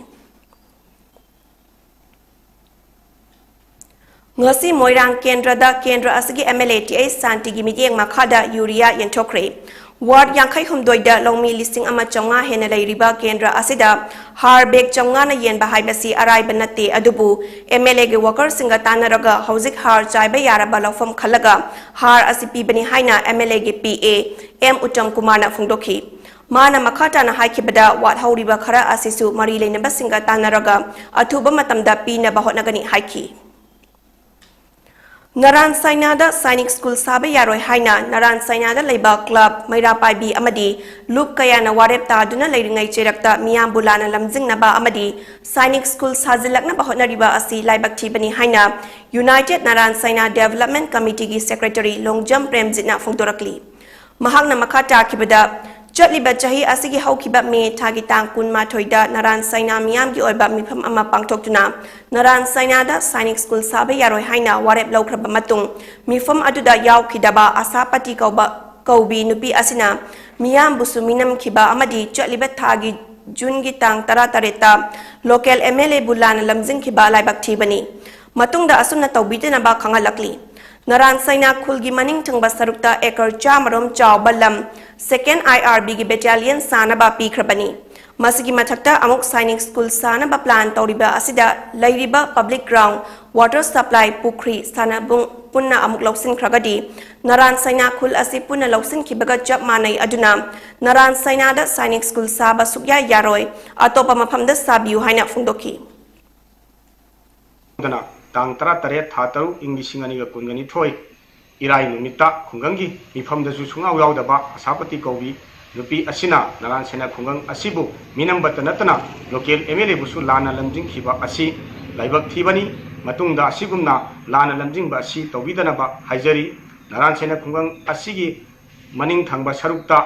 ꯉꯁꯤ ꯃꯣꯏꯔꯥꯡ ꯀꯦꯟꯗ꯭ꯔꯗ ꯀꯦꯟꯗ꯭ꯔ ꯑꯁꯤꯒꯤ MLA ꯇꯤ ꯑꯩꯆ ꯁꯥꯟꯇꯤꯒꯤ ꯃꯤꯠꯌꯦꯡ ꯃꯈꯥꯗ urea ꯌꯦꯟꯊꯣꯛꯈ꯭ꯔꯦ꯫ Ward ꯌꯥꯡꯈꯩ ꯍꯨꯝꯗꯣꯏꯗ ꯂꯧꯃꯤ ꯂꯤꯁꯤꯡ ꯑꯃ ꯆꯥꯝꯃꯉꯥ ꯍꯦꯟꯅ ꯂꯩꯔꯤꯕ ꯀꯦꯟꯗ꯭ꯔ ꯑꯁꯤꯗ ꯍꯥꯔ bag ꯆꯥꯝꯃꯉꯥꯅ ꯌꯦꯟꯕ ꯍꯥꯏꯕꯁꯤ ꯑꯔꯥꯏꯕ ꯅꯠꯇꯦ, ꯑꯗꯨꯕꯨ MLAꯒꯤ workerꯁꯤꯡꯒ ꯇꯥꯟꯅꯔꯒ ꯍꯧꯖꯤꯛ ꯍꯥꯔ ꯆꯥꯏꯕ ꯌꯥꯔꯕ ꯂꯧꯐꯝ ꯈꯜꯂꯒ ꯍꯥꯔ ꯑꯁꯤ ꯄꯤꯕꯅꯤ ꯍꯥꯏꯅ MLAꯒꯤ PA ꯑꯦꯝ ꯎꯠꯇꯝ ꯀꯨꯃꯥꯔꯅ ꯐꯣꯡꯗꯣꯛꯈꯤ꯫ ꯃꯥꯅ ꯃꯈꯥ ꯇꯥꯅ ꯍꯥꯏꯈꯤꯕꯗ, ꯋꯥꯠꯍꯧꯔꯤꯕ ꯈꯔ ꯑꯁꯤꯁꯨ ꯃꯔꯤ ꯂꯩꯅꯕꯁꯤꯡꯒ ꯇꯥꯟꯅꯔꯒ ꯑꯊꯨꯕ ꯃꯇꯝꯗ ꯄꯤꯅꯕ ꯍꯣꯠꯅꯒꯅꯤ ꯍꯥꯏꯈꯤ꯫ ꯅꯔꯥꯟ ꯁꯥꯏꯅꯥꯗ ꯁꯥꯏꯅꯤꯛ ꯁ꯭ꯀꯨꯜ ꯁꯥꯕ ꯌꯥꯔꯣꯏ ꯍꯥꯏꯅ ꯅꯔꯥꯟ ꯁꯥꯏꯅꯥꯗ ꯂꯩꯕ ꯀ꯭ꯂꯕ, ꯃꯩꯔꯥ ꯄꯥꯏꯕꯤ ꯑꯃꯗꯤ ꯂꯨꯞ ꯀꯌꯥꯅ ꯋꯥꯔꯦꯞ ꯇꯥꯗꯨꯅ ꯂꯩꯔꯤꯉꯩ ꯆꯩꯔꯛꯇ ꯃꯤꯌꯥꯝꯕꯨ ꯂꯥꯟꯅ ꯂꯝꯖꯤꯡꯅꯕ ꯑꯃꯗꯤ ꯁꯥꯏꯅꯤꯛ ꯁ꯭ꯀꯨꯜ ꯁꯥꯖꯤꯜꯂꯛꯅꯕ ꯍꯣꯠꯅꯔꯤꯕ ꯑꯁꯤ ꯂꯥꯏꯕꯛ ꯊꯤꯕꯅꯤ ꯍꯥꯏꯅ United Naran Saina Development Committeeꯒꯤ Secretary Longjam ꯄ꯭ꯔꯦꯝꯖꯤꯠꯅ ꯐꯣꯡꯗꯣꯔꯛꯂꯤ꯫ ꯃꯍꯥꯛꯅ ꯃꯈꯥ ꯇꯥꯈꯤꯕꯗ, ꯆꯠꯂꯤꯕ ꯆꯍꯤ ꯑꯁꯤꯒꯤ ꯍꯧꯈꯤꯕ ꯃꯦ ꯊꯥꯒꯤ ꯇꯥꯡ ꯀꯨꯟꯃꯥꯊꯣꯏꯗ ꯅꯔꯥꯟ ꯁꯥꯏꯅꯥ ꯃꯤꯌꯥꯝꯒꯤ ꯑꯣꯏꯕ ꯃꯤꯐꯝ ꯑꯃ ꯄꯥꯡꯊꯣꯛꯇꯨꯅ ꯅꯔꯥꯟ ꯁꯥꯏꯅꯥꯗ ꯁꯥꯏꯅꯤꯛ ꯁ꯭ꯀꯨꯜ ꯁꯥꯕ ꯌꯥꯔꯣꯏ ꯍꯥꯏꯅ ꯋꯥꯔꯦꯞ ꯂꯧꯈ꯭ꯔꯕ ꯃꯇꯨꯡ, ꯃꯤꯐꯝ ꯑꯗꯨꯗ ꯌꯥꯎꯈꯤꯗꯕ ꯑꯁꯥꯄꯇꯤ ꯀꯧꯕ, ꯀꯧꯕꯤ ꯅꯨꯄꯤ ꯑꯁꯤꯅ ꯃꯤꯌꯥꯝꯕꯨꯁꯨ ꯃꯤꯅꯝꯈꯤꯕ ꯑꯃꯗꯤ ꯆꯠꯂꯤꯕ ꯊꯥꯒꯤ ꯖꯨꯟꯒꯤ ꯇꯥꯡ ꯇꯔꯥꯇꯔꯦꯠꯇ local MLAꯕꯨ ꯂꯥꯟꯅ ꯂꯝꯖꯤꯡꯈꯤꯕ ꯂꯥꯏꯕꯛ ꯊꯤꯕꯅꯤ꯫ ꯃꯇꯨꯡꯗ ꯑꯁꯨꯝꯅ ꯇꯧꯕꯤꯗꯅꯕ ꯈꯪꯍꯜꯂꯛꯂꯤ꯫ ꯅꯔꯥꯟ ꯁꯩꯅꯥ ꯈꯨꯜꯒꯤ ꯃꯅꯤꯡ ꯊꯪꯕ ꯁꯔꯨꯛꯇ ꯑꯦꯀꯔ ꯆꯥꯃꯔꯣꯝ ꯆꯥꯎꯕ ꯂꯝ Second I R Bꯒꯤ battalion ꯁꯥꯅꯕ ꯄꯤꯈ꯭ꯔꯕꯅꯤ꯫ ꯃꯁꯤꯒꯤ ꯃꯊꯛꯇ ꯑꯃꯨꯛ ꯁꯥꯏꯅꯤꯛ ꯁ꯭ꯀꯨꯜ ꯁꯥꯅꯕ plan ꯇꯧꯔꯤꯕ ꯑꯁꯤꯗ ꯂꯩꯔꯤꯕ public ground, water supply, ꯄꯨꯈ꯭ꯔꯤ, ꯁꯥꯟꯅꯕꯨꯡ ꯄꯨꯟꯅ ꯑꯃꯨꯛ ꯂꯧꯁꯤꯟꯈ꯭ꯔꯒꯗꯤ ꯅꯔꯥꯟ ꯁꯩꯅꯥ ꯈꯨꯜ ꯑꯁꯤ ꯄꯨꯟꯅ ꯂꯧꯁꯤꯟꯈꯤꯕꯒ ꯆꯞ ꯃꯥꯟꯅꯩ꯫ ꯑꯗꯨꯅ ꯅꯔꯥꯟ ꯁꯩꯅꯥꯗ ꯁꯥꯏꯅꯤꯛ ꯁ꯭ꯀꯨꯜ ꯁꯥꯕ ꯁꯨꯛꯌꯥ ꯌꯥꯔꯣꯏ, ꯑꯇꯣꯞꯄ ꯃꯐꯝꯗ ꯁꯥꯕꯤꯌꯨ ꯍꯥꯏꯅ ꯐꯣꯡꯗꯣꯛꯈꯤ꯫ ꯗꯅ ꯇꯥꯡ ꯇꯔꯥꯇꯔꯦꯠ ꯊꯥ ꯇꯔꯨꯛ ꯏꯪ ꯂꯤꯁꯤꯡ ꯑꯅꯤꯒ ꯀꯨꯟꯒ ꯅꯤꯊꯣꯏ ꯏꯔꯥꯏ ꯅꯨꯃꯤꯠꯇ ꯈꯨꯡꯒꯪꯒꯤ ꯃꯤꯐꯝꯗꯁꯨ ꯁꯨꯡꯌꯥꯎ ꯌꯥꯎꯗꯕ ꯑꯁꯥꯄꯇꯤ ꯀꯧꯕꯤ ꯅꯨꯄꯤ ꯑꯁꯤꯅ ꯅꯔꯥꯟ ꯁꯦꯅꯥ ꯈꯨꯡꯒꯪ ꯑꯁꯤꯕꯨ ꯃꯤꯅꯝꯕꯇ ꯅꯠꯇꯅ local M L Aꯕꯨꯁꯨ ꯂꯥꯟꯅ ꯂꯝꯖꯤꯡꯈꯤꯕ ꯑꯁꯤ ꯂꯥꯏꯕꯛ ꯊꯤꯕꯅꯤ꯫ ꯃꯇꯨꯡꯗ ꯑꯁꯤꯒꯨꯝꯅ ꯂꯥꯟꯅ ꯂꯝꯖꯤꯡꯕ ꯑꯁꯤ ꯇꯧꯕꯤꯗꯅꯕ ꯍꯥꯏꯖꯔꯤ꯫ ꯅꯔꯥꯟ ꯁꯦꯅꯥ ꯈꯨꯡꯒꯪ ꯑꯁꯤꯒꯤ ꯃꯅꯤꯡ ꯊꯪꯕ ꯁꯔꯨꯛꯇ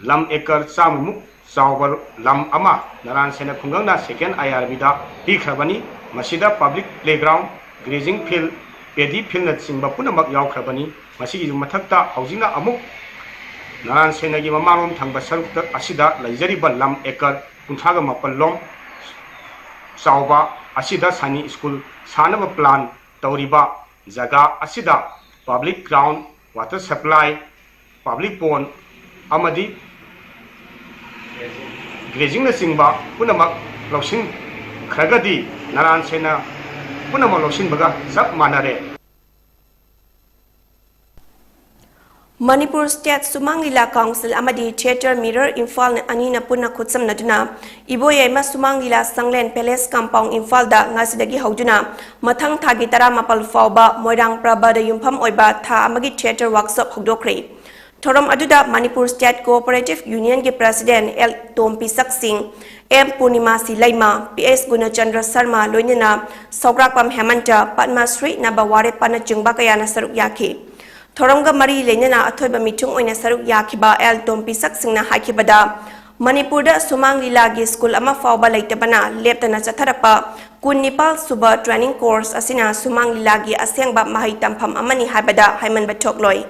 ꯂꯝ ꯑꯦꯀꯔ ꯆꯥꯝꯃꯃꯨꯛ ꯆꯥꯎꯕ ꯂꯝ ꯑꯃ ꯅꯔꯥꯟ ꯁꯦꯅꯥ ꯈꯨꯡꯒꯪꯅ Second I R Bꯗ ꯄꯤꯈ꯭ꯔꯕꯅꯤ꯫ ꯃꯁꯤꯗ public playground, grazing field, paddy fieldꯅꯆꯤꯡꯕ ꯄꯨꯝꯅꯃꯛ ꯌꯥꯎꯈ꯭ꯔꯕꯅꯤ꯫ ꯃꯁꯤꯒꯤ ꯃꯊꯛꯇ ꯍꯧꯖꯤꯛꯅ ꯑꯃꯨꯛ ꯅꯔꯥꯟ ꯁꯦꯅꯥꯒꯤ ꯃꯃꯥꯡꯂꯣꯝ ꯊꯪꯕ ꯁꯔꯨꯛꯇ ꯑꯁꯤꯗ ꯂꯩꯖꯔꯤꯕ ꯂꯝ ꯑꯦꯀꯔ ꯀꯨꯟꯊ꯭ꯔꯥꯒ ꯃꯥꯄꯜ ꯂꯣꯝ ꯆꯥꯎꯕ ꯑꯁꯤꯗ ꯁꯥꯏꯅꯤꯛ ꯁ꯭ꯀꯨꯜ ꯁꯥꯅꯕ plan ꯇꯧꯔꯤꯕ ꯖꯒꯥ ꯑꯁꯤꯗ public ground, water supply, public pond ꯑꯃꯗꯤ grazingꯅꯆꯤꯡꯕ ꯄꯨꯝꯅꯃꯛ ꯂꯧꯁꯤꯟꯈ꯭ꯔꯒꯗꯤ ꯅꯔꯥꯟ ꯁꯦꯅꯥ ꯄꯨꯝꯅꯃꯛ ꯂꯧꯁꯤꯟꯕꯒ ꯆꯞ ꯃꯥꯟꯅꯔꯦ꯫ ꯃꯅꯤꯄꯨꯔ State ꯁꯨꯃꯥꯡ ꯂꯤꯂꯥ Council ꯑꯃꯗꯤ Theatre Mirror ꯏꯝꯐꯥꯜ ꯑꯅꯤꯅ ꯄꯨꯟꯅ ꯈꯨꯠꯁꯝꯅꯗꯨꯅ ꯏꯕꯣꯌꯥꯏꯃ ꯁꯨꯃꯥꯡ ꯂꯤꯂꯥ ꯁꯪꯂꯦꯟ Palace Compound ꯏꯝꯐꯥꯜꯗ ꯉꯁꯤꯗꯒꯤ ꯍꯧꯗꯨꯅ ꯃꯊꯪ ꯊꯥꯒꯤ ꯇꯔꯥꯃꯥꯄꯜ ꯐꯥꯎꯕ ꯃꯣꯏꯔꯥꯡ ꯄ꯭ꯔꯕꯗ ꯌꯨꯝꯐꯝ ꯑꯣꯏꯕ ꯊꯥ ꯑꯃꯒꯤ theatre workshop ꯍꯧꯗꯣꯛꯈ꯭ꯔꯦ꯫ ꯊꯧꯔꯝ ꯑꯗꯨꯗ ꯃꯅꯤꯄꯨꯔ State Cooperative Unionꯒꯤ President L Tompisak Singh, M ꯄꯨꯔꯅꯤꯃꯥꯁꯤ ꯂꯩꯃ, ꯄꯤ ꯑꯦꯁ ꯒꯨꯅꯆꯟꯗ꯭ꯔ ꯁꯔꯃ ꯂꯣꯏꯅꯅ ꯁꯧꯒ꯭ꯔꯥꯛꯄꯝ ꯍꯦꯃꯟꯇ, ꯄꯗꯃ ꯁ꯭ꯔꯤ ꯅꯕꯋꯥꯔꯦꯞꯄꯅꯆꯤꯡꯕ ꯀꯌꯥꯅ ꯁꯔꯨꯛ ꯌꯥꯈꯤ꯫ ꯊꯧꯔꯝꯒ ꯃꯔꯤ ꯂꯩꯅꯅ ꯑꯊꯣꯏꯕ ꯃꯤꯊꯨꯡ ꯑꯣꯏꯅ ꯁꯔꯨꯛ ꯌꯥꯈꯤꯕ ꯑꯦꯜ ꯇꯣꯝꯄꯤꯁꯛ ꯁꯤꯡꯅ ꯍꯥꯏꯈꯤꯕꯗ, ꯃꯅꯤꯄꯨꯔꯗ ꯁꯨꯃꯥꯡ ꯂꯤꯂꯥꯒꯤ ꯁ꯭ꯀꯨꯜ ꯑꯃ ꯐꯥꯎꯕ ꯂꯩꯇꯕꯅ ꯂꯦꯞꯇꯅ ꯆꯠꯊꯔꯛꯄ ꯀꯨꯟꯅꯤꯄꯥꯜ ꯁꯨꯕ training course ꯑꯁꯤꯅ ꯁꯨꯃꯥꯡ ꯂꯤꯂꯥꯒꯤ ꯑꯁꯦꯡꯕ ꯃꯍꯩ ꯇꯝꯐꯝ ꯑꯃꯅꯤ ꯍꯥꯏꯕꯗ ꯍꯥꯏꯃꯟꯕ ꯊꯣꯛꯂꯣꯏ꯫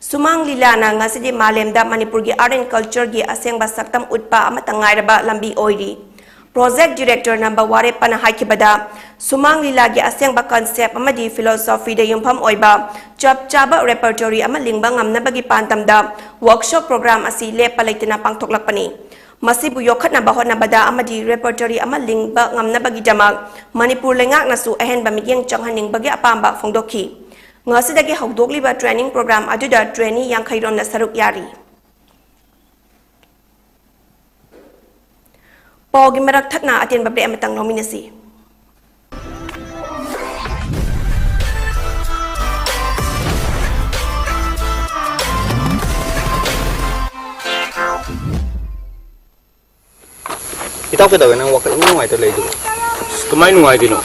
ꯁꯨꯃꯥꯡ ꯂꯤꯂꯥꯅ ꯉꯁꯤꯗꯤ ꯃꯥꯂꯦꯝꯗ ꯃꯅꯤꯄꯨꯔꯒꯤ art and cultureꯒꯤ ꯑꯁꯦꯡꯕ ꯁꯛꯇꯝ ꯎꯠꯄ ꯑꯃꯠꯇ ꯉꯥꯏꯔꯕ ꯂꯝꯕꯤ ꯑꯣꯏꯔꯤ꯫ Project Director ꯅꯝꯕ ꯋꯥꯔꯦꯞꯄꯅ ꯍꯥꯏꯈꯤꯕꯗ, ꯁꯨꯃꯥꯡ ꯂꯤꯂꯥꯒꯤ ꯑꯁꯦꯡꯕ concept ꯑꯃꯗꯤ philosophyꯗ ꯌꯨꯝꯐꯝ ꯑꯣꯏꯕ ꯆꯞ ꯆꯥꯕ repertory ꯑꯃ ꯂꯤꯡꯕ ꯉꯝꯅꯕꯒꯤ ꯄꯥꯟꯗꯝꯗ workshop program ꯑꯁꯤ ꯂꯦꯞꯄ ꯂꯩꯇꯅ ꯄꯥꯡꯊꯣꯛꯂꯛꯄꯅꯤ꯫ ꯃꯁꯤꯕꯨ ꯌꯣꯛꯈꯠꯅꯕ ꯍꯣꯠꯅꯕꯗ ꯑꯃꯗꯤ repertory ꯑꯃ ꯂꯤꯡꯕ ꯉꯝꯅꯕꯒꯤꯗꯃꯛ ꯃꯅꯤꯄꯨꯔ ꯂꯩꯉꯥꯛꯅꯁꯨ ꯑꯍꯦꯟꯕ ꯃꯤꯠꯌꯦꯡ ꯆꯪꯍꯟꯅꯤꯡꯕꯒꯤ ꯑꯄꯥꯝꯕ ꯐꯣꯡꯗꯣꯛꯈꯤ꯫ ꯉꯁꯤꯗꯒꯤ ꯍꯧꯗꯣꯛꯂꯤꯕ training program ꯑꯗꯨꯗ trainee ꯌꯥꯡꯈꯩ ꯔꯣꯝꯅ ꯁꯔꯨꯛ ꯌꯥꯔꯤ꯫ ꯄꯥꯎꯒꯤ ꯃꯔꯛ ꯊꯠꯅ ꯑꯇꯦꯟꯕ break ꯑꯃꯇꯪ ꯂꯧꯃꯤꯟꯅꯁꯤ꯫ ꯏꯇꯥꯎ, ꯀꯩꯗꯧꯔꯦ? ꯅꯪ ꯋꯥꯈꯜ ꯏꯅꯨꯡ ꯅꯨꯡꯉꯥꯏꯇ ꯂꯩꯗꯨꯕꯨ? ꯑꯁ, ꯀꯃꯥꯏ ꯅꯨꯡꯉꯥꯏꯗꯣꯏꯅꯣ?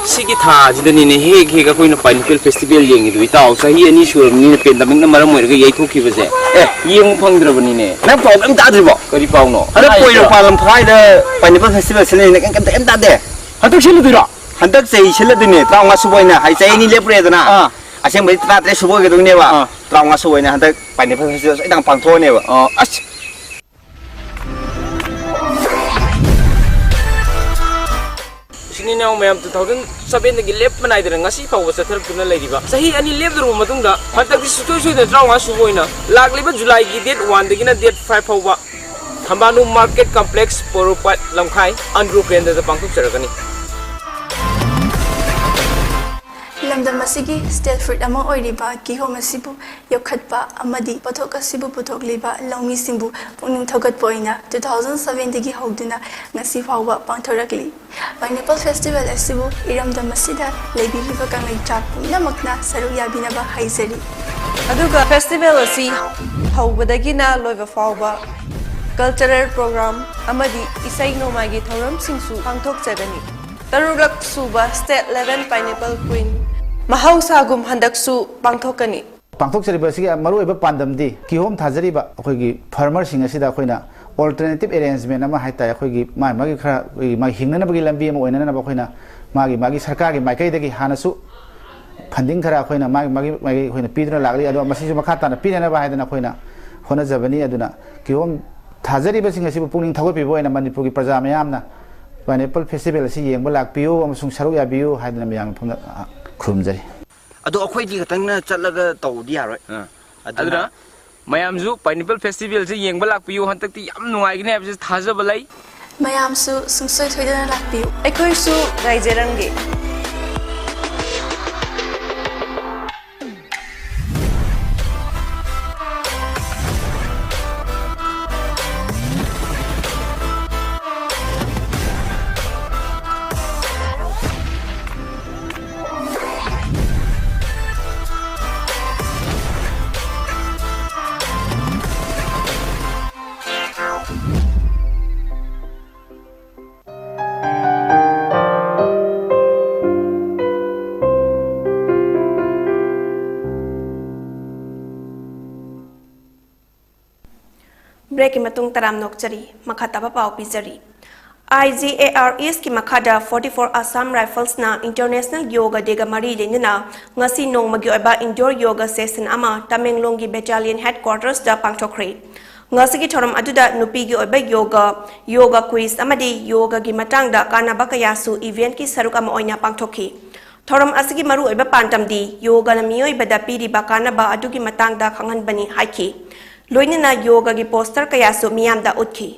ꯁꯤꯒꯤ ꯊꯥꯁꯤꯗꯅꯤꯅꯦ, ꯍꯦꯛ ꯍꯦꯛ ꯑꯩꯈꯣꯏꯅ Pineapple Festival ꯌꯦꯡꯉꯤꯗꯣ, ꯏꯇꯥꯎ꯫ ꯆꯍꯤ ꯑꯅꯤ ꯁꯨꯔꯕꯅꯤꯅ pandemicꯅ ꯃꯔꯝ ꯑꯣꯏꯔꯒ ꯌꯩꯊꯣꯛꯈꯤꯕꯁꯦ꯫ ꯑꯦ, ꯌꯦꯡꯕ ꯐꯪꯗ꯭ꯔꯕꯅꯤꯅꯦ꯫ ꯅꯪ ꯄꯥꯎ ꯀꯔꯤꯝ ꯇꯥꯗ꯭ꯔꯤꯕꯣ? ꯀꯔꯤ ꯄꯥꯎꯅꯣ? ꯍꯟꯗꯛ ꯍꯥꯏꯗ꯭ꯔꯣ? ꯀꯣꯏꯔꯧ ꯄꯥꯂꯝ ꯐꯥꯏꯗ Pineapple Festival ꯁꯤꯟꯅꯩꯅ ꯀꯩꯝ, ꯀꯩꯝ, ꯀꯩꯝ ꯇꯥꯗꯦ꯫ ꯍꯟꯗꯛ ꯁꯤꯜꯂꯨꯗꯣꯏꯔꯣ? ꯍꯟꯗꯛ ꯆꯍꯤ ꯁꯤꯜꯂꯗꯣꯏꯅꯦ, ꯇꯔꯥꯃꯉꯥ ꯁꯨꯕ ꯑꯣꯏꯅ꯫ ꯍꯥꯏ, ꯆꯍꯤ ꯑꯅꯤ ꯂꯦꯞꯄꯨꯔꯦꯗꯅ꯫ ꯑꯥ꯫ ꯑꯁꯦꯡꯕꯗꯤ ꯇꯔꯥꯇꯔꯦꯠ ꯁꯨꯕ ꯑꯣꯏꯒꯗꯣꯏꯅꯦꯕ꯫ ꯑꯥ꯫ ꯇꯔꯥꯃꯉꯥ ꯁꯨꯕ ꯑꯣꯏꯅ ꯍꯟꯗꯛ Pineapple Festival ꯁꯣꯏꯗꯅ ꯄꯥꯡꯊꯣꯛꯑꯅꯦꯕ꯫ ꯑꯣ, ꯑꯁ꯫ ꯏꯆꯤꯟ ꯏꯅꯥꯎ ꯃꯌꯥꯝ, two thousand sevenꯗꯒꯤ ꯂꯦꯞꯄ ꯅꯥꯏꯗꯅ ꯉꯁꯤ ꯐꯥꯎꯕ ꯆꯠꯊꯔꯛꯇꯨꯅ ꯂꯩꯔꯤꯕ ꯆꯍꯤ ꯑꯅꯤ ꯂꯦꯞꯂꯨꯔꯕ ꯃꯇꯨꯡꯗ, ꯍꯟꯗꯛꯇꯤ ꯁꯨꯡꯁꯣꯏ ꯁꯣꯏꯗꯅ ꯇꯔꯥꯃꯉꯥ ꯁꯨꯕ ꯑꯣꯏꯅ ꯂꯥꯛꯂꯤꯕ Julyꯒꯤ date oneꯗꯒꯤꯅ date five ꯐꯥꯎꯕ ꯊꯝꯕꯥꯅꯨ Market Complex, ꯄꯣꯔꯣꯝꯄꯥꯠ, ꯂꯝꯈꯥꯏ, ꯑꯟꯗ꯭ꯔꯣ ꯀꯦꯟꯗ꯭ꯔꯗ ꯄꯥꯡꯊꯣꯛꯆꯔꯒꯅꯤ꯫ ꯂꯝꯗꯝ ꯑꯁꯤꯒꯤ state fruit ꯑꯃ ꯑꯣꯏꯔꯤꯕ ꯀꯤꯍꯣꯝ ꯑꯁꯤꯕꯨ ꯌꯣꯛꯈꯠꯄ ꯑꯃꯗꯤ ꯄꯣꯠꯊꯣꯛ ꯑꯁꯤꯕꯨ ꯄꯨꯊꯣꯛꯂꯤꯕ ꯂꯧꯃꯤꯁꯤꯡꯕꯨ ꯄꯨꯛꯅꯤꯡ ꯊꯧꯒꯠꯄ ꯑꯣꯏꯅ two thousand sevenꯗꯒꯤ ꯍꯧꯗꯨꯅ ꯉꯁꯤ ꯐꯥꯎꯕ ꯄꯥꯡꯊꯣꯔꯛꯂꯤ꯫ Pineapple Festival ꯑꯁꯤꯕꯨ ꯏꯔꯝꯗꯝ ꯑꯁꯤꯗ ꯂꯩꯕꯤꯔꯤꯕ ꯀꯪꯂꯩꯆꯥ ꯄꯨꯝꯅꯃꯛꯅ ꯁꯔꯨꯛ ꯌꯥꯕꯤꯅꯕ ꯍꯥꯏꯖꯔꯤ꯫ ꯑꯗꯨꯒ festival ꯑꯁꯤ ꯍꯧꯕꯗꯒꯤꯅ ꯂꯣꯏꯕ ꯐꯥꯎꯕ cultural program ꯑꯃꯗꯤ ꯏꯁꯩ ꯅꯣꯡꯃꯥꯏꯒꯤ ꯊꯧꯔꯝꯁꯤꯡꯁꯨ ꯄꯥꯡꯊꯣꯛꯆꯒꯅꯤ꯫ ꯇꯔꯨꯛꯂꯛ ꯁꯨꯕ State Level Pineapple Queen ꯃꯍꯧꯁꯥꯒꯨꯝ ꯍꯟꯗꯛꯁꯨ ꯄꯥꯡꯊꯣꯛꯀꯅꯤ꯫ ꯄꯥꯡꯊꯣꯛꯆꯔꯤꯕ ꯑꯁꯤꯒꯤ ꯃꯔꯨꯑꯣꯏꯕ ꯄꯥꯟꯗꯝꯗꯤ ꯀꯤꯍꯣꯝ ꯊꯥꯖꯔꯤꯕ ꯑꯩꯈꯣꯏꯒꯤ farmerꯁꯤꯡ ꯑꯁꯤꯗ ꯑꯩꯈꯣꯏꯅ alternative arrangement ꯑꯃ ꯍꯥꯏ ꯇꯥꯔꯦ, ꯑꯩꯈꯣꯏꯒꯤ ꯃꯥꯒꯤ ꯃꯥꯒꯤ ꯈꯔ, ꯑꯩꯈꯣꯏꯒꯤ ꯃꯥꯒꯤ ꯍꯤꯡꯅꯅꯕꯒꯤ ꯂꯝꯕꯤ ꯑꯃ ꯑꯣꯏꯅꯅꯕ ꯑꯩꯈꯣꯏꯅ ꯃꯥꯒꯤ ꯃꯥꯒꯤ ꯁꯔꯀꯥꯔꯒꯤ ꯃꯥꯏꯀꯩꯗꯒꯤ ꯍꯥꯟꯅꯁꯨ funding ꯈꯔ ꯑꯩꯈꯣꯏꯅ ꯃꯥꯒꯤ ꯃꯥꯒꯤ ꯃꯥꯒꯤ ꯑꯩꯈꯣꯏꯅ ꯄꯤꯗꯨꯅ ꯂꯥꯛꯂꯤ꯫ ꯑꯗꯣ ꯃꯁꯤꯁꯨ ꯃꯈꯥ ꯇꯥꯅ ꯄꯤꯅꯅꯕ ꯍꯥꯏꯗꯅ ꯑꯩꯈꯣꯏꯅ ꯍꯣꯠꯅꯖꯕꯅꯤ꯫ ꯑꯗꯨꯅ ꯀꯤꯍꯣꯝ ꯊꯥꯖꯔꯤꯕꯁꯤꯡ ꯑꯁꯤꯕꯨ ꯄꯨꯛꯅꯤꯡ ꯊꯧꯒꯠꯄꯤꯕ ꯑꯣꯏꯅ ꯃꯅꯤꯄꯨꯔꯒꯤ ꯄ꯭ꯔꯖꯥ ꯃꯌꯥꯝꯅ Pineapple Festival ꯑꯁꯤ ꯌꯦꯡꯕ ꯂꯥꯛꯄꯤꯌꯨ ꯑꯃꯁꯨꯡ ꯁꯔꯨꯛ ꯌꯥꯕꯤꯌꯨ ꯍꯥꯏꯗꯅ ꯃꯌꯥꯝ ꯃꯐꯝꯗ, ꯑ, ꯈꯨꯔꯨꯝꯖꯔꯤ꯫ ꯑꯗꯣ ꯑꯩꯈꯣꯏꯗꯤ ꯈꯛꯇꯪꯅ ꯆꯠꯂꯒ ꯇꯧꯕꯗꯤ ꯌꯥꯔꯣꯏ꯫ ꯑꯥ꯫ ꯑꯗꯨꯅ ꯑꯗꯨꯅ ꯃꯌꯥꯝꯁꯨ Pineapple Festivalꯁꯦ ꯌꯦꯡꯕ ꯂꯥꯛꯄꯤꯌꯨ꯫ ꯍꯟꯗꯛꯇꯤ ꯌꯥꯝ ꯅꯨꯡꯉꯥꯏꯒꯅꯤ ꯍꯥꯏꯕꯁꯤ ꯊꯥꯖꯕ ꯂꯩ꯫ ꯃꯌꯥꯝꯁꯨ ꯁꯨꯡꯁꯣꯏ ꯁꯣꯏꯗꯅ ꯂꯥꯛꯄꯤꯌꯨ꯫ ꯑꯩꯈꯣꯏꯁꯨ ꯉꯥꯏꯖꯔꯝꯒꯦ꯫ Breakꯀꯤ ꯃꯇꯨꯡ ꯇꯔꯥꯝꯅ ꯑꯣꯛꯆꯔꯤ꯫ ꯃꯈꯥ ꯇꯥꯕ ꯄꯥꯎ ꯄꯤꯖꯔꯤ꯫ IGAR Eastꯀꯤ ꯃꯈꯥꯗ forty-four Assam Riflesꯅ International Yoga Dayꯒ ꯃꯔꯤ ꯂꯩꯅꯅ ꯉꯁꯤ ꯅꯣꯡꯃꯒꯤ ꯑꯣꯏꯕ indoor yoga session ꯑꯃ ꯇꯃꯦꯡꯂꯣꯡꯒꯤ battalion headquartersꯇ ꯄꯥꯡꯊꯣꯛꯈ꯭ꯔꯦ꯫ ꯉꯁꯤꯒꯤ ꯊꯧꯔꯝ ꯑꯗꯨꯗ ꯅꯨꯄꯤꯒꯤ ꯑꯣꯏꯕ yoga, yoga quiz ꯑꯃꯗꯤ yogaꯒꯤ ꯃꯇꯥꯡꯗ ꯀꯥꯟꯅꯕ ꯀꯌꯥꯁꯨ eventꯀꯤ ꯁꯔꯨꯛ ꯑꯃ ꯑꯣꯏꯅ ꯄꯥꯡꯊꯣꯛꯈꯤ꯫ ꯊꯧꯔꯝ ꯑꯁꯤꯒꯤ ꯃꯔꯨꯑꯣꯏꯕ ꯄꯥꯟꯗꯝꯗꯤ yogaꯅ ꯃꯤꯑꯣꯏꯕꯗ ꯄꯤꯔꯤꯕ ꯀꯥꯟꯅꯕ ꯑꯗꯨꯒꯤ ꯃꯇꯥꯡꯗ ꯈꯪꯍꯟꯕꯅꯤ ꯍꯥꯏꯈꯤ꯫ ꯂꯣꯏꯅꯅ yogaꯒꯤ poster ꯀꯌꯥꯁꯨ ꯃꯤꯌꯥꯝꯗ ꯎꯠꯈꯤ꯫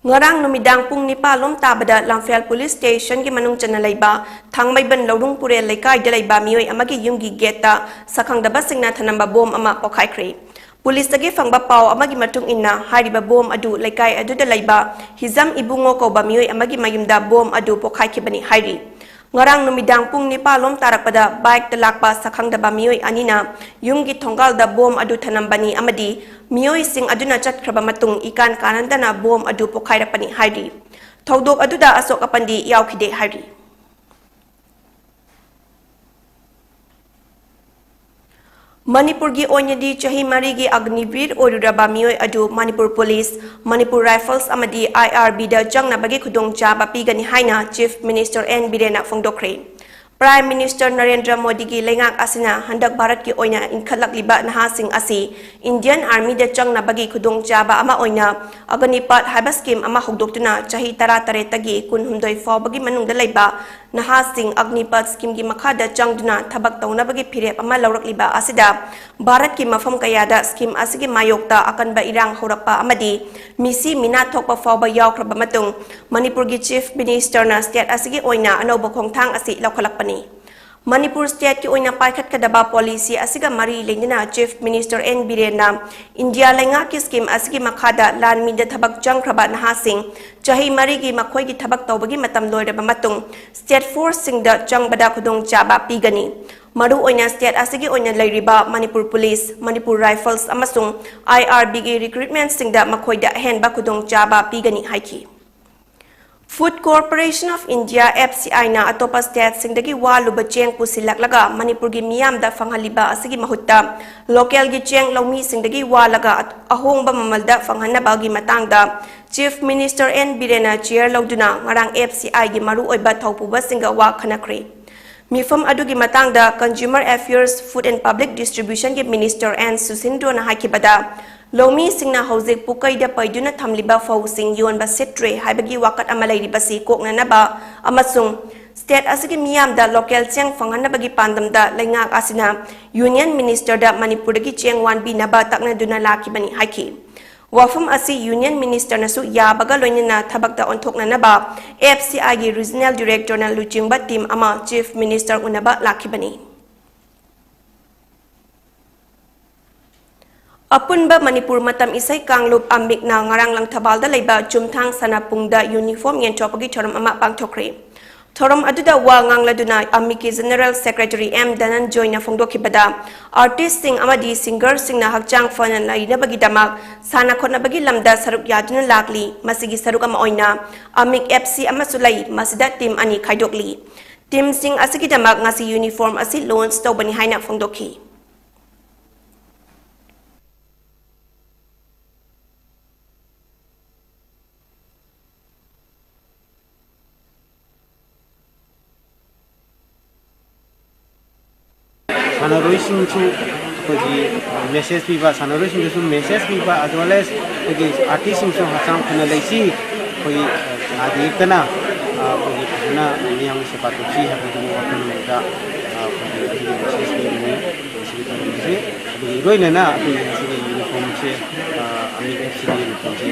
ꯉꯔꯥꯡ ꯅꯨꯃꯤꯗꯥꯡ ꯄꯨꯡ ꯅꯤꯄꯥꯟ ꯂꯣꯝ ꯇꯥꯕꯗ ꯂꯝꯐꯦꯜ police stationꯒꯤ ꯃꯅꯨꯡ ꯆꯟꯅ ꯂꯩꯕ ꯊꯥꯡꯃꯩꯕꯟ ꯂꯧꯔꯨꯡ ꯄꯨꯔꯦꯜ ꯂꯩꯀꯥꯏꯗ ꯂꯩꯕ ꯃꯤꯑꯣꯏ ꯑꯃꯒꯤ ꯌꯨꯝꯒꯤ gateꯇ ꯁꯛꯈꯪꯗꯕꯁꯤꯡꯅ ꯊꯅꯝꯕ bomb ꯑꯃ ꯄꯣꯈꯥꯏꯈ꯭ꯔꯦ꯫ Policeꯇꯒꯤ ꯐꯪꯕ ꯄꯥꯎ ꯑꯃꯒꯤ ꯃꯇꯨꯡ ꯏꯟꯅ, ꯍꯥꯏꯔꯤꯕ bomb ꯑꯗꯨ ꯂꯩꯀꯥꯏ ꯑꯗꯨꯗ ꯂꯩꯕ ꯍꯤꯖꯝ ꯏꯕꯨꯡꯉꯣ ꯀꯧꯕ ꯃꯤꯑꯣꯏ ꯑꯃꯒꯤ ꯃꯌꯨꯝꯗ bomb ꯑꯗꯨ ꯄꯣꯈꯥꯏꯈꯤꯕꯅꯤ ꯍꯥꯏꯔꯤ꯫ ꯉꯔꯥꯡ ꯅꯨꯃꯤꯗꯥꯡ ꯄꯨꯡ ꯅꯤꯄꯥꯟ ꯂꯣꯝ ꯇꯥꯔꯛꯄꯗ bikeꯇ ꯂꯥꯛꯄ ꯁꯛꯈꯪꯗꯕ ꯃꯤꯑꯣꯏ ꯑꯅꯤꯅ ꯌꯨꯝꯒꯤ ꯊꯣꯡꯒꯥꯜꯗ bomb ꯑꯗꯨ ꯊꯅꯝꯕꯅꯤ ꯑꯃꯗꯤ ꯃꯤꯑꯣꯏꯁꯤꯡ ꯑꯗꯨꯅ ꯆꯠꯈ꯭ꯔꯕ ꯃꯇꯨꯡ ꯏꯀꯥꯟ ꯀꯥꯟꯅꯗꯅ bomb ꯑꯗꯨ ꯄꯣꯈꯥꯏꯔꯛꯄꯅꯤ ꯍꯥꯏꯔꯤ꯫ ꯊꯧꯗꯣꯛ ꯑꯗꯨꯗ ꯑꯁꯣꯛ ꯑꯄꯟꯗꯤ ꯌꯥꯎꯈꯤꯗꯦ ꯍꯥꯏꯔꯤ꯫ ꯃꯅꯤꯄꯨꯔꯒꯤ ꯑꯣꯏꯅꯗꯤ ꯆꯍꯤ ꯃꯔꯤꯒꯤ ꯑꯒꯅꯤꯕꯤꯔ ꯑꯣꯏꯔꯨꯔꯕ ꯃꯤꯑꯣꯏ ꯑꯗꯨ ꯃꯅꯤꯄꯨꯔ Police, Manipur Rifles ꯑꯃꯗꯤ IRBꯗ ꯆꯪꯅꯕꯒꯤ ꯈꯨꯗꯣꯡꯆꯥꯕ ꯄꯤꯒꯅꯤ ꯍꯥꯏꯅ Chief Minister N ꯕꯤꯔꯦꯟꯅ ꯐꯣꯡꯗꯣꯛꯈ꯭ꯔꯦ꯫ Prime Minister Narendra ꯃꯣꯗꯤꯒꯤ ꯂꯩꯉꯥꯛ ꯑꯁꯤꯅ ꯍꯟꯗꯛ ꯚꯥꯔꯠꯀꯤ ꯑꯣꯏꯅ ꯏꯟꯈꯠꯂꯛꯂꯤꯕ ꯅꯍꯥꯁꯤꯡ ꯑꯁꯤ Indian Armyꯗ ꯆꯪꯅꯕꯒꯤ ꯈꯨꯗꯣꯡꯆꯥꯕ ꯑꯃ ꯑꯣꯏꯅ Agnipath ꯍꯥꯏꯕ scheme ꯑꯃ ꯍꯧꯗꯣꯛꯇꯨꯅ ꯆꯍꯤ ꯇꯔꯥꯇꯔꯦꯠꯇꯒꯤ ꯀꯨꯟꯍꯨꯝꯗꯣꯏ ꯐꯥꯎꯕꯒꯤ ꯃꯅꯨꯡꯗ ꯂꯩꯕ ꯅꯍꯥꯁꯤꯡ Agnipath schemeꯒꯤ ꯃꯈꯥꯗ ꯆꯪꯗꯨꯅ ꯊꯕꯛ ꯇꯧꯅꯕꯒꯤ ꯐꯤꯔꯦꯞ ꯑꯃ ꯂꯧꯔꯛꯂꯤꯕ ꯑꯁꯤꯗ ꯚꯥꯔꯠꯀꯤ ꯃꯐꯝ ꯀꯌꯥꯗ scheme ꯑꯁꯤꯒꯤ ꯃꯥꯌꯣꯛꯇ ꯑꯀꯟꯕ ꯏꯔꯥꯡ ꯍꯧꯔꯛꯄ ꯑꯃꯗꯤ ꯃꯤꯁꯤ ꯃꯤꯅꯥ ꯊꯣꯛꯄ ꯐꯥꯎꯕ ꯌꯥꯎꯈ꯭ꯔꯕ ꯃꯇꯨꯡ ꯃꯅꯤꯄꯨꯔꯒꯤ Chief Ministerꯅ state ꯑꯁꯤꯒꯤ ꯑꯣꯏꯅ ꯑꯅꯧꯕ ꯈꯣꯡꯊꯥꯡ ꯑꯁꯤ ꯂꯧꯈꯠꯂꯛꯄꯅꯤ꯫ ꯃꯅꯤꯄꯨꯔ stateꯀꯤ ꯑꯣꯏꯅ ꯄꯥꯏꯈꯠꯀꯗꯕ policy ꯑꯁꯤꯒ ꯃꯔꯤ ꯂꯩꯅꯅ Chief Minister N ꯕꯤꯔꯦꯟꯅ ꯏꯟꯗꯤꯌꯥ ꯂꯩꯉꯥꯛꯀꯤ scheme ꯑꯁꯤꯒꯤ ꯃꯈꯥꯗ ꯂꯥꯟꯃꯤꯗ ꯊꯕꯛ ꯆꯪꯈ꯭ꯔꯕ ꯅꯍꯥꯁꯤꯡ ꯆꯍꯤ ꯃꯔꯤꯒꯤ ꯃꯈꯣꯏꯒꯤ ꯊꯕꯛ ꯇꯧꯕꯒꯤ ꯃꯇꯝ ꯂꯣꯏꯔꯕ ꯃꯇꯨꯡ state forceꯁꯤꯡꯗ ꯆꯪꯕꯗ ꯈꯨꯗꯣꯡꯆꯥꯕ ꯄꯤꯒꯅꯤ꯫ ꯃꯔꯨꯑꯣꯏꯅ state ꯑꯁꯤꯒꯤ ꯑꯣꯏꯅ ꯂꯩꯔꯤꯕ ꯃꯅꯤꯄꯨꯔ Police, ꯃꯅꯤꯄꯨꯔ Rifles ꯑꯃꯁꯨꯡ IRBꯒꯤ recruitmentꯁꯤꯡꯗ ꯃꯈꯣꯏꯗ ꯑꯍꯦꯟꯕ ꯈꯨꯗꯣꯡꯆꯥꯕ ꯄꯤꯒꯅꯤ ꯍꯥꯏꯈꯤ꯫ Food Corporation of India, FCIꯅ ꯑꯇꯣꯞꯄ stateꯁꯤꯡꯗꯒꯤ ꯋꯥꯂꯨꯕ ꯆꯦꯡ ꯄꯨꯁꯤꯜꯂꯛꯂꯒ ꯃꯅꯤꯄꯨꯔꯒꯤ ꯃꯤꯌꯥꯝꯗ ꯐꯪꯍꯜꯂꯤꯕ ꯑꯁꯤꯒꯤ ꯃꯍꯨꯠꯇ localꯒꯤ ꯆꯦꯡ ꯂꯧꯃꯤꯁꯤꯡꯗꯒꯤ ꯋꯥꯂꯒ ꯑꯍꯣꯡꯕ ꯃꯃꯜꯗ ꯐꯪꯍꯟꯅꯕꯒꯤ ꯃꯇꯥꯡꯗ Chief Minister N ꯕꯤꯔꯦꯟꯅ chair ꯂꯧꯗꯨꯅ ꯉꯔꯥꯡ FCIꯒꯤ ꯃꯔꯨꯑꯣꯏꯕ ꯊꯧꯄꯨꯕꯁꯤꯡꯒ ꯋꯥ ꯈꯟꯅꯈ꯭ꯔꯦ꯫ ꯃꯤꯐꯝ ꯑꯗꯨꯒꯤ ꯃꯇꯥꯡꯗ Consumer Affairs, Food and Public Distributionꯒꯤ Minister N ꯁꯨꯁꯤꯟꯗ꯭ꯔꯣꯅ ꯍꯥꯏꯈꯤꯕꯗ, ꯂꯧꯃꯤꯁꯤꯡꯅ ꯍꯧꯖꯤꯛ ꯄꯨꯀꯩꯗ ꯄꯩꯗꯨꯅ ꯊꯝꯂꯤꯕ ꯐꯧꯁꯤꯡ ꯌꯣꯟꯕ ꯁꯤꯠꯇ꯭ꯔꯦ ꯍꯥꯏꯕꯒꯤ ꯋꯥꯀꯠ ꯑꯃ ꯂꯩꯔꯤꯕꯁꯤ ꯀꯣꯛꯅꯅꯕ ꯑꯃꯁꯨꯡ state ꯑꯁꯤꯒꯤ ꯃꯤꯌꯥꯝꯗ local ꯆꯦꯡ ꯐꯪꯍꯟꯅꯕꯒꯤ ꯄꯥꯟꯗꯝꯗ ꯂꯩꯉꯥꯛ ꯑꯁꯤꯅ Union Ministerꯗ ꯃꯅꯤꯄꯨꯔꯗꯒꯤ ꯆꯦꯡ ꯋꯥꯟꯕꯤꯅꯕ ꯇꯛꯅꯗꯨꯅ ꯂꯥꯛꯈꯤꯕꯅꯤ ꯍꯥꯏꯈꯤ꯫ ꯋꯥꯐꯝ ꯑꯁꯤ Union Ministerꯅꯁꯨ ꯌꯥꯕꯒ ꯂꯣꯏꯅꯅ ꯊꯕꯛꯇ ꯑꯣꯟꯊꯣꯛꯅꯅꯕ FCIꯒꯤ Regional Directorꯅ ꯂꯨꯆꯤꯡꯕ team ꯑꯃ Chief Minister ꯎꯅꯕ ꯂꯥꯛꯈꯤꯕꯅꯤ꯫ ꯑꯄꯨꯟꯕ ꯃꯅꯤꯄꯨꯔ ꯃꯇꯝ ꯏꯁꯩ ꯀꯥꯡꯂꯨꯞ ꯑꯃꯤꯛꯅ ꯉꯔꯥꯡ ꯂꯪꯊꯕꯥꯜꯗ ꯂꯩꯕ ꯆꯨꯝꯊꯥꯡ ꯁꯥꯟꯅꯄꯨꯡꯗ uniform ꯌꯦꯟꯊꯣꯛꯄꯒꯤ ꯊꯧꯔꯝ ꯑꯃ ꯄꯥꯡꯊꯣꯛꯈ꯭ꯔꯦ꯫ ꯊꯧꯔꯝ ꯑꯗꯨꯗ ꯋꯥ ꯉꯥꯡꯂꯗꯨꯅ ꯑꯃꯤꯛꯀꯤ General Secretary M ꯙꯅꯟꯖꯣꯏꯅ ꯐꯣꯡꯗꯣꯛꯈꯤꯕꯗ, artistꯁꯤꯡ ꯑꯃꯗꯤ singerꯁꯤꯡꯅ ꯍꯛꯆꯥꯡ ꯐꯅ ꯂꯩꯅꯕꯒꯤꯗꯃꯛ ꯁꯥꯟꯅ ꯈꯣꯠꯅꯕꯒꯤ ꯂꯝꯗ ꯁꯔꯨꯛ ꯌꯥꯗꯨꯅ ꯂꯥꯛꯂꯤ꯫ ꯃꯁꯤꯒꯤ ꯁꯔꯨꯛ ꯑꯃ ꯑꯣꯏꯅ ꯑꯃꯤꯛ FC ꯑꯃꯁꯨ ꯂꯩ꯫ ꯃꯁꯤꯗ team ꯑꯅꯤ ꯈꯥꯏꯗꯣꯛꯂꯤ꯫ Teamꯁꯤꯡ ꯑꯁꯤꯒꯤꯗꯃꯛ ꯉꯁꯤ uniform ꯑꯁꯤ launch ꯇꯧꯕꯅꯤ ꯍꯥꯏꯅ ꯐꯣꯡꯗꯣꯛꯈꯤ꯫ ꯁꯥꯟꯅꯔꯣꯏꯁꯤꯡꯁꯨ ꯑꯩꯈꯣꯏꯒꯤ ꯃꯦꯁꯦꯖ ꯄꯤꯕ, ꯁꯥꯟꯅꯔꯣꯏꯁꯤꯡꯗꯁꯨ ꯃꯦꯁꯦꯖ ꯄꯤꯕ, as well as ꯑꯩꯈꯣꯏꯒꯤ ꯑꯥꯔꯇꯤꯁꯁꯤꯡꯁꯨ ꯍꯛꯆꯥꯡ ꯐꯅ ꯂꯩꯁꯤ, ꯑꯩꯈꯣꯏ ꯅꯥꯗ ꯌꯦꯛꯇꯅ ꯑꯩꯈꯣꯏꯒꯤ ꯐꯖꯅ ꯃꯤꯌꯥꯝꯒꯤ ꯁꯦꯕꯥ ꯇꯧꯁꯤ ꯍꯥꯏꯕꯗꯨꯒꯤ ꯋꯥꯈꯜꯂꯣꯟꯗ ꯑꯩꯈꯣꯏꯒꯤ ꯑꯗꯨꯒꯤ ꯃꯦꯁꯦꯖ ꯄꯤꯕꯅꯤ꯫ ꯃꯁꯤꯒꯤ ꯊꯧꯔꯝꯁꯦ ꯑꯗꯨꯒ ꯏꯔꯣꯏꯅꯅ ꯑꯩꯈꯣꯏꯒꯤ ꯉꯁꯤꯒꯤ ꯌꯨꯅꯤꯐꯣꯔꯝꯁꯦ ꯑꯃꯤꯛ ꯑꯦꯐ ꯁꯤꯒꯤ ꯌꯨꯅꯤꯐꯣꯔꯝꯁꯦ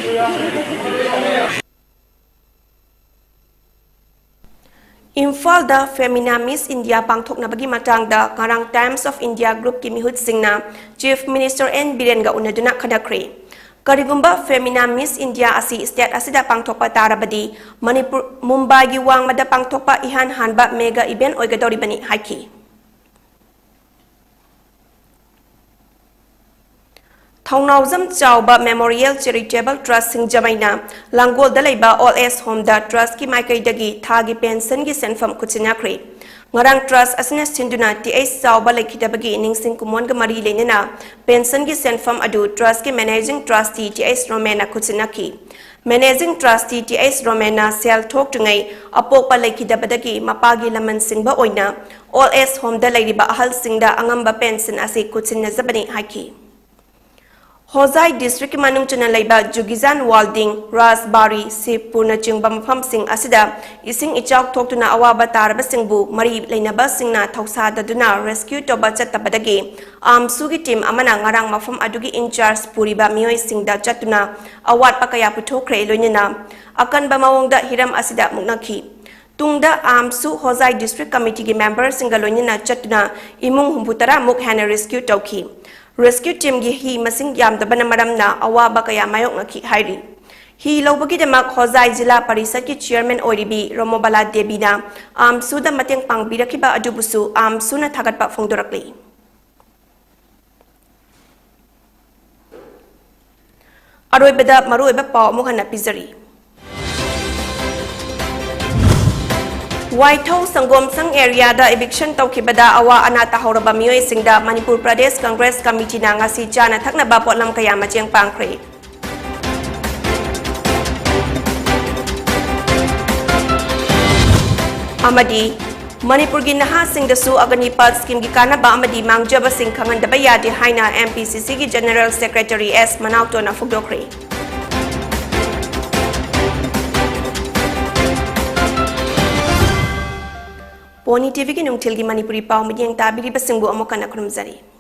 ꯏꯝꯐꯥꯜꯗ ꯐꯦꯃꯤꯅꯥ ꯃꯤꯁ ꯏꯟꯗꯤꯌꯥ ꯄꯥꯡꯊꯣꯛꯅꯕꯒꯤ ꯃꯇꯥꯡꯗ ꯉꯔꯥꯡ ꯇꯥꯏꯝꯁ ꯑꯣꯐ ꯏꯟꯗꯤꯌꯥ ꯒ꯭ꯔꯨꯞꯀꯤ ꯃꯤꯍꯨꯠꯁꯤꯡꯅ ꯆꯤꯐ ꯃꯤꯅꯤꯁꯇꯔ ꯑꯦꯟ ꯕꯤꯔꯦꯟꯒ ꯎꯅꯗꯨꯅ ꯈꯟꯅꯈ꯭ꯔꯦ꯫ ꯀꯔꯤꯒꯨꯝꯕ ꯐꯦꯃꯤꯅꯥ ꯃꯤꯁ ꯏꯟꯗꯤꯌꯥ ꯑꯁꯤ ꯁ꯭ꯇꯦꯠ ꯑꯁꯤꯗ ꯄꯥꯡꯊꯣꯛꯄ ꯇꯥꯔꯕꯗꯤ ꯃꯅꯤꯄꯨꯔ, ꯃꯨꯝꯕꯥꯏꯒꯤ ꯋꯥꯡꯃꯗ ꯄꯥꯡꯊꯣꯛꯄ ꯏꯍꯥꯟ ꯍꯥꯟꯕ ꯃꯦꯒꯥ ꯏꯚꯦꯟ ꯑꯣꯏꯒꯗꯧꯔꯤꯕꯅꯤ ꯍꯥꯏꯈꯤ꯫ ꯊꯧꯅꯥꯎꯖꯝ ꯆꯥꯎꯕ ꯃꯦꯃꯣꯔꯤꯌꯦꯜ ꯆꯦꯔꯤꯇꯦꯕꯜ ꯇ꯭ꯔꯁ ꯁꯤꯡꯖꯃꯩꯅ ꯂꯥꯡꯒꯣꯜꯗ ꯂꯩꯕ ꯑꯣꯜ ꯑꯦꯖ ꯍꯣꯝꯗ ꯇ꯭ꯔꯁꯀꯤ ꯃꯥꯏꯀꯩꯗꯒꯤ ꯊꯥꯒꯤ ꯄꯦꯟꯁꯟꯒꯤ ꯁꯦꯟꯐꯝ ꯈꯨꯠꯁꯤꯟꯅꯈ꯭ꯔꯦ꯫ ꯉꯔꯥꯡ ꯇ꯭ꯔꯁ ꯑꯁꯤꯅ ꯁꯤꯟꯗꯨꯅ ꯇꯤ ꯑꯩꯆ ꯆꯥꯎꯕ ꯂꯩꯈꯤꯗꯕꯒꯤ ꯅꯤꯡꯁꯤꯡ ꯀꯨꯝꯑꯣꯟꯒ ꯃꯔꯤ ꯂꯩꯅꯅ ꯄꯦꯟꯁꯟꯒꯤ ꯁꯦꯟꯐꯝ ꯑꯗꯨ ꯇ꯭ꯔꯁꯀꯤ ꯃꯦꯅꯦꯖꯤꯡ ꯇ꯭ꯔꯁꯇꯤ ꯇꯤ ꯑꯩꯆ ꯔꯣꯃꯦꯟꯅ ꯈꯨꯠꯁꯤꯟꯅꯈꯤ꯫ ꯃꯦꯅꯦꯖꯤꯡ ꯇ꯭ꯔꯁꯇꯤ ꯇꯤ ꯑꯩꯆ ꯔꯣꯃꯦꯟꯅ ꯁꯦꯜ ꯊꯣꯛꯇ꯭ꯔꯤꯉꯩ ꯑꯄꯣꯛꯄ ꯂꯩꯈꯤꯗꯕꯗꯒꯤ ꯃꯄꯥꯒꯤ ꯂꯃꯟ ꯁꯤꯡꯕ ꯑꯣꯏꯅ ꯑꯣꯜ ꯑꯦꯖ ꯍꯣꯝꯗ ꯂꯩꯔꯤꯕ ꯑꯍꯜꯁꯤꯡꯗ ꯑꯉꯝꯕ ꯄꯦꯟꯁꯟ ꯑꯁꯤ ꯈꯨꯠꯁꯤꯟꯅꯖꯕꯅꯤ ꯍꯥꯏꯈꯤ꯫ ꯍꯣꯖꯥꯏ ꯗꯤꯁꯇ꯭ꯔꯤꯛꯀꯤ ꯃꯅꯨꯡ ꯆꯟꯅ ꯂꯩꯕ ꯖꯨꯒꯤꯖꯥꯟ ꯋꯥꯜꯗꯤꯡ, ꯔꯥꯖꯕꯥꯔꯤ, ꯁꯤꯕꯄꯨꯔꯅꯆꯤꯡꯕ ꯃꯐꯝꯁꯤꯡ ꯑꯁꯤꯗ ꯏꯁꯤꯡ ꯏꯆꯥꯎ ꯊꯣꯛꯇꯨꯅ ꯑꯋꯥꯕ ꯇꯥꯔꯕꯁꯤꯡꯕꯨ ꯃꯔꯤ ꯂꯩꯅꯕꯁꯤꯡꯅ ꯊꯧꯁꯥꯗꯗꯨꯅ ꯔꯦꯁꯀ꯭ꯌꯨ ꯇꯧꯕ ꯆꯠꯇꯕꯗꯒꯤ ꯑꯥꯝꯁꯨꯒꯤ ꯇꯤꯝ ꯑꯃꯅ ꯉꯔꯥꯡ ꯃꯐꯝ ꯑꯗꯨꯒꯤ ꯏꯟꯆꯥꯔꯖ ꯄꯨꯔꯤꯕ ꯃꯤꯑꯣꯏꯁꯤꯡꯗ ꯆꯠꯇꯨꯅ ꯑꯋꯥꯠꯄ ꯀꯌꯥ ꯄꯨꯊꯣꯛꯈ꯭ꯔꯦ, ꯂꯣꯏꯅꯅ ꯑꯀꯟꯕ ꯃꯑꯣꯡꯗ ꯍꯤꯔꯝ ꯑꯁꯤꯗ ꯃꯨꯛꯅꯈꯤ꯫ ꯇꯨꯡꯗ ꯑꯥꯝꯁꯨ ꯍꯣꯖꯥꯏ ꯗꯤꯁꯇ꯭ꯔꯤꯛ ꯀꯃꯤꯇꯤꯒꯤ ꯃꯦꯝꯕꯔꯁꯤꯡꯒ ꯂꯣꯏꯅꯅ ꯆꯠꯇꯨꯅ ꯏꯃꯨꯡ ꯍꯨꯝꯐꯨ ꯇꯔꯥ ꯃꯨꯛ ꯍꯦꯟꯅ ꯔꯦꯁꯀ꯭ꯌꯨ ꯇꯧꯈꯤ꯫ ꯔꯦꯁꯀ꯭ꯌꯨ ꯇꯤꯝꯒꯤ ꯍꯤ ꯃꯁꯤꯡ ꯌꯥꯝꯗꯕꯅ ꯃꯔꯝꯅ ꯑꯋꯥꯕ ꯀꯌꯥ ꯃꯥꯌꯣꯛꯅꯈꯤ ꯍꯥꯏꯔꯤ꯫ ꯍꯤ ꯂꯧꯕꯒꯤꯗꯃꯛ ꯍꯣꯖꯥꯏ ꯖꯤꯂꯥ ꯄꯔꯤꯁꯠꯀꯤ ꯆꯤꯌꯔꯃꯦꯟ ꯑꯣꯏꯔꯤꯕꯤ ꯔꯣꯃꯣꯕꯂꯥ ꯗꯦꯕꯤꯅ ꯑꯥꯝꯁꯨꯗ ꯃꯇꯦꯡ ꯄꯥꯡꯕꯤꯔꯛꯈꯤꯕ ꯑꯗꯨꯕꯨꯁꯨ ꯑꯥꯝꯁꯨꯅ ꯊꯥꯒꯠꯄ ꯐꯣꯡꯗꯣꯔꯛꯂꯤ꯫ ꯑꯔꯣꯏꯕꯗ ꯃꯔꯨꯑꯣꯏꯕ ꯄꯥꯎ ꯑꯃꯨꯛ ꯍꯟꯅ ꯄꯤꯖꯔꯤ꯫ ꯋꯥꯏꯊꯧ ꯁꯪꯒꯣꯝꯁꯪ ꯑꯦꯔꯤꯌꯥꯗ ꯏꯚꯤꯛꯁꯟ ꯇꯧꯈꯤꯕꯗ ꯑꯋꯥ ꯑꯅꯥ ꯇꯥꯍꯧꯔꯕ ꯃꯤꯑꯣꯏꯁꯤꯡꯗ ꯃꯅꯤꯄꯨꯔ ꯄ꯭ꯔꯗꯦꯁ ꯀꯪꯒ꯭ꯔꯦꯁ ꯀꯃꯤꯇꯤꯅ ꯉꯁꯤ ꯆꯥꯅ ꯊꯛꯅꯕ ꯄꯣꯠꯂꯝ ꯀꯌꯥ ꯃꯇꯦꯡ ꯄꯥꯡꯈ꯭ꯔꯦ꯫ ꯑꯃꯗꯤ ꯃꯅꯤꯄꯨꯔꯒꯤ ꯅꯍꯥꯁꯤꯡꯗꯁꯨ ꯑꯒꯅꯤꯄꯥꯊ ꯁ꯭ꯀꯤꯝꯒꯤ ꯀꯥꯟꯅꯕ ꯑꯃꯗꯤ ꯃꯥꯡꯖꯕꯁꯤꯡ ꯈꯪꯍꯟꯗꯕ ꯌꯥꯗꯦ ꯍꯥꯏꯅ M P C C ꯒꯤ General Secretary S ꯃꯅꯥꯎꯇꯣꯅ ꯐꯣꯡꯗꯣꯛꯈ꯭ꯔꯦ꯫ Pony T V ꯒꯤ ꯅꯨꯡꯊꯤꯜꯒꯤ ꯃꯅꯤꯄꯨꯔꯤ ꯄꯥꯎ ꯃꯤꯠꯌꯦꯡ ꯇꯥꯕꯤꯔꯤꯕꯁꯤꯡꯕꯨ ꯑꯃꯨꯛ ꯍꯟꯅ ꯈꯨꯔꯨꯝꯖꯔꯤ꯫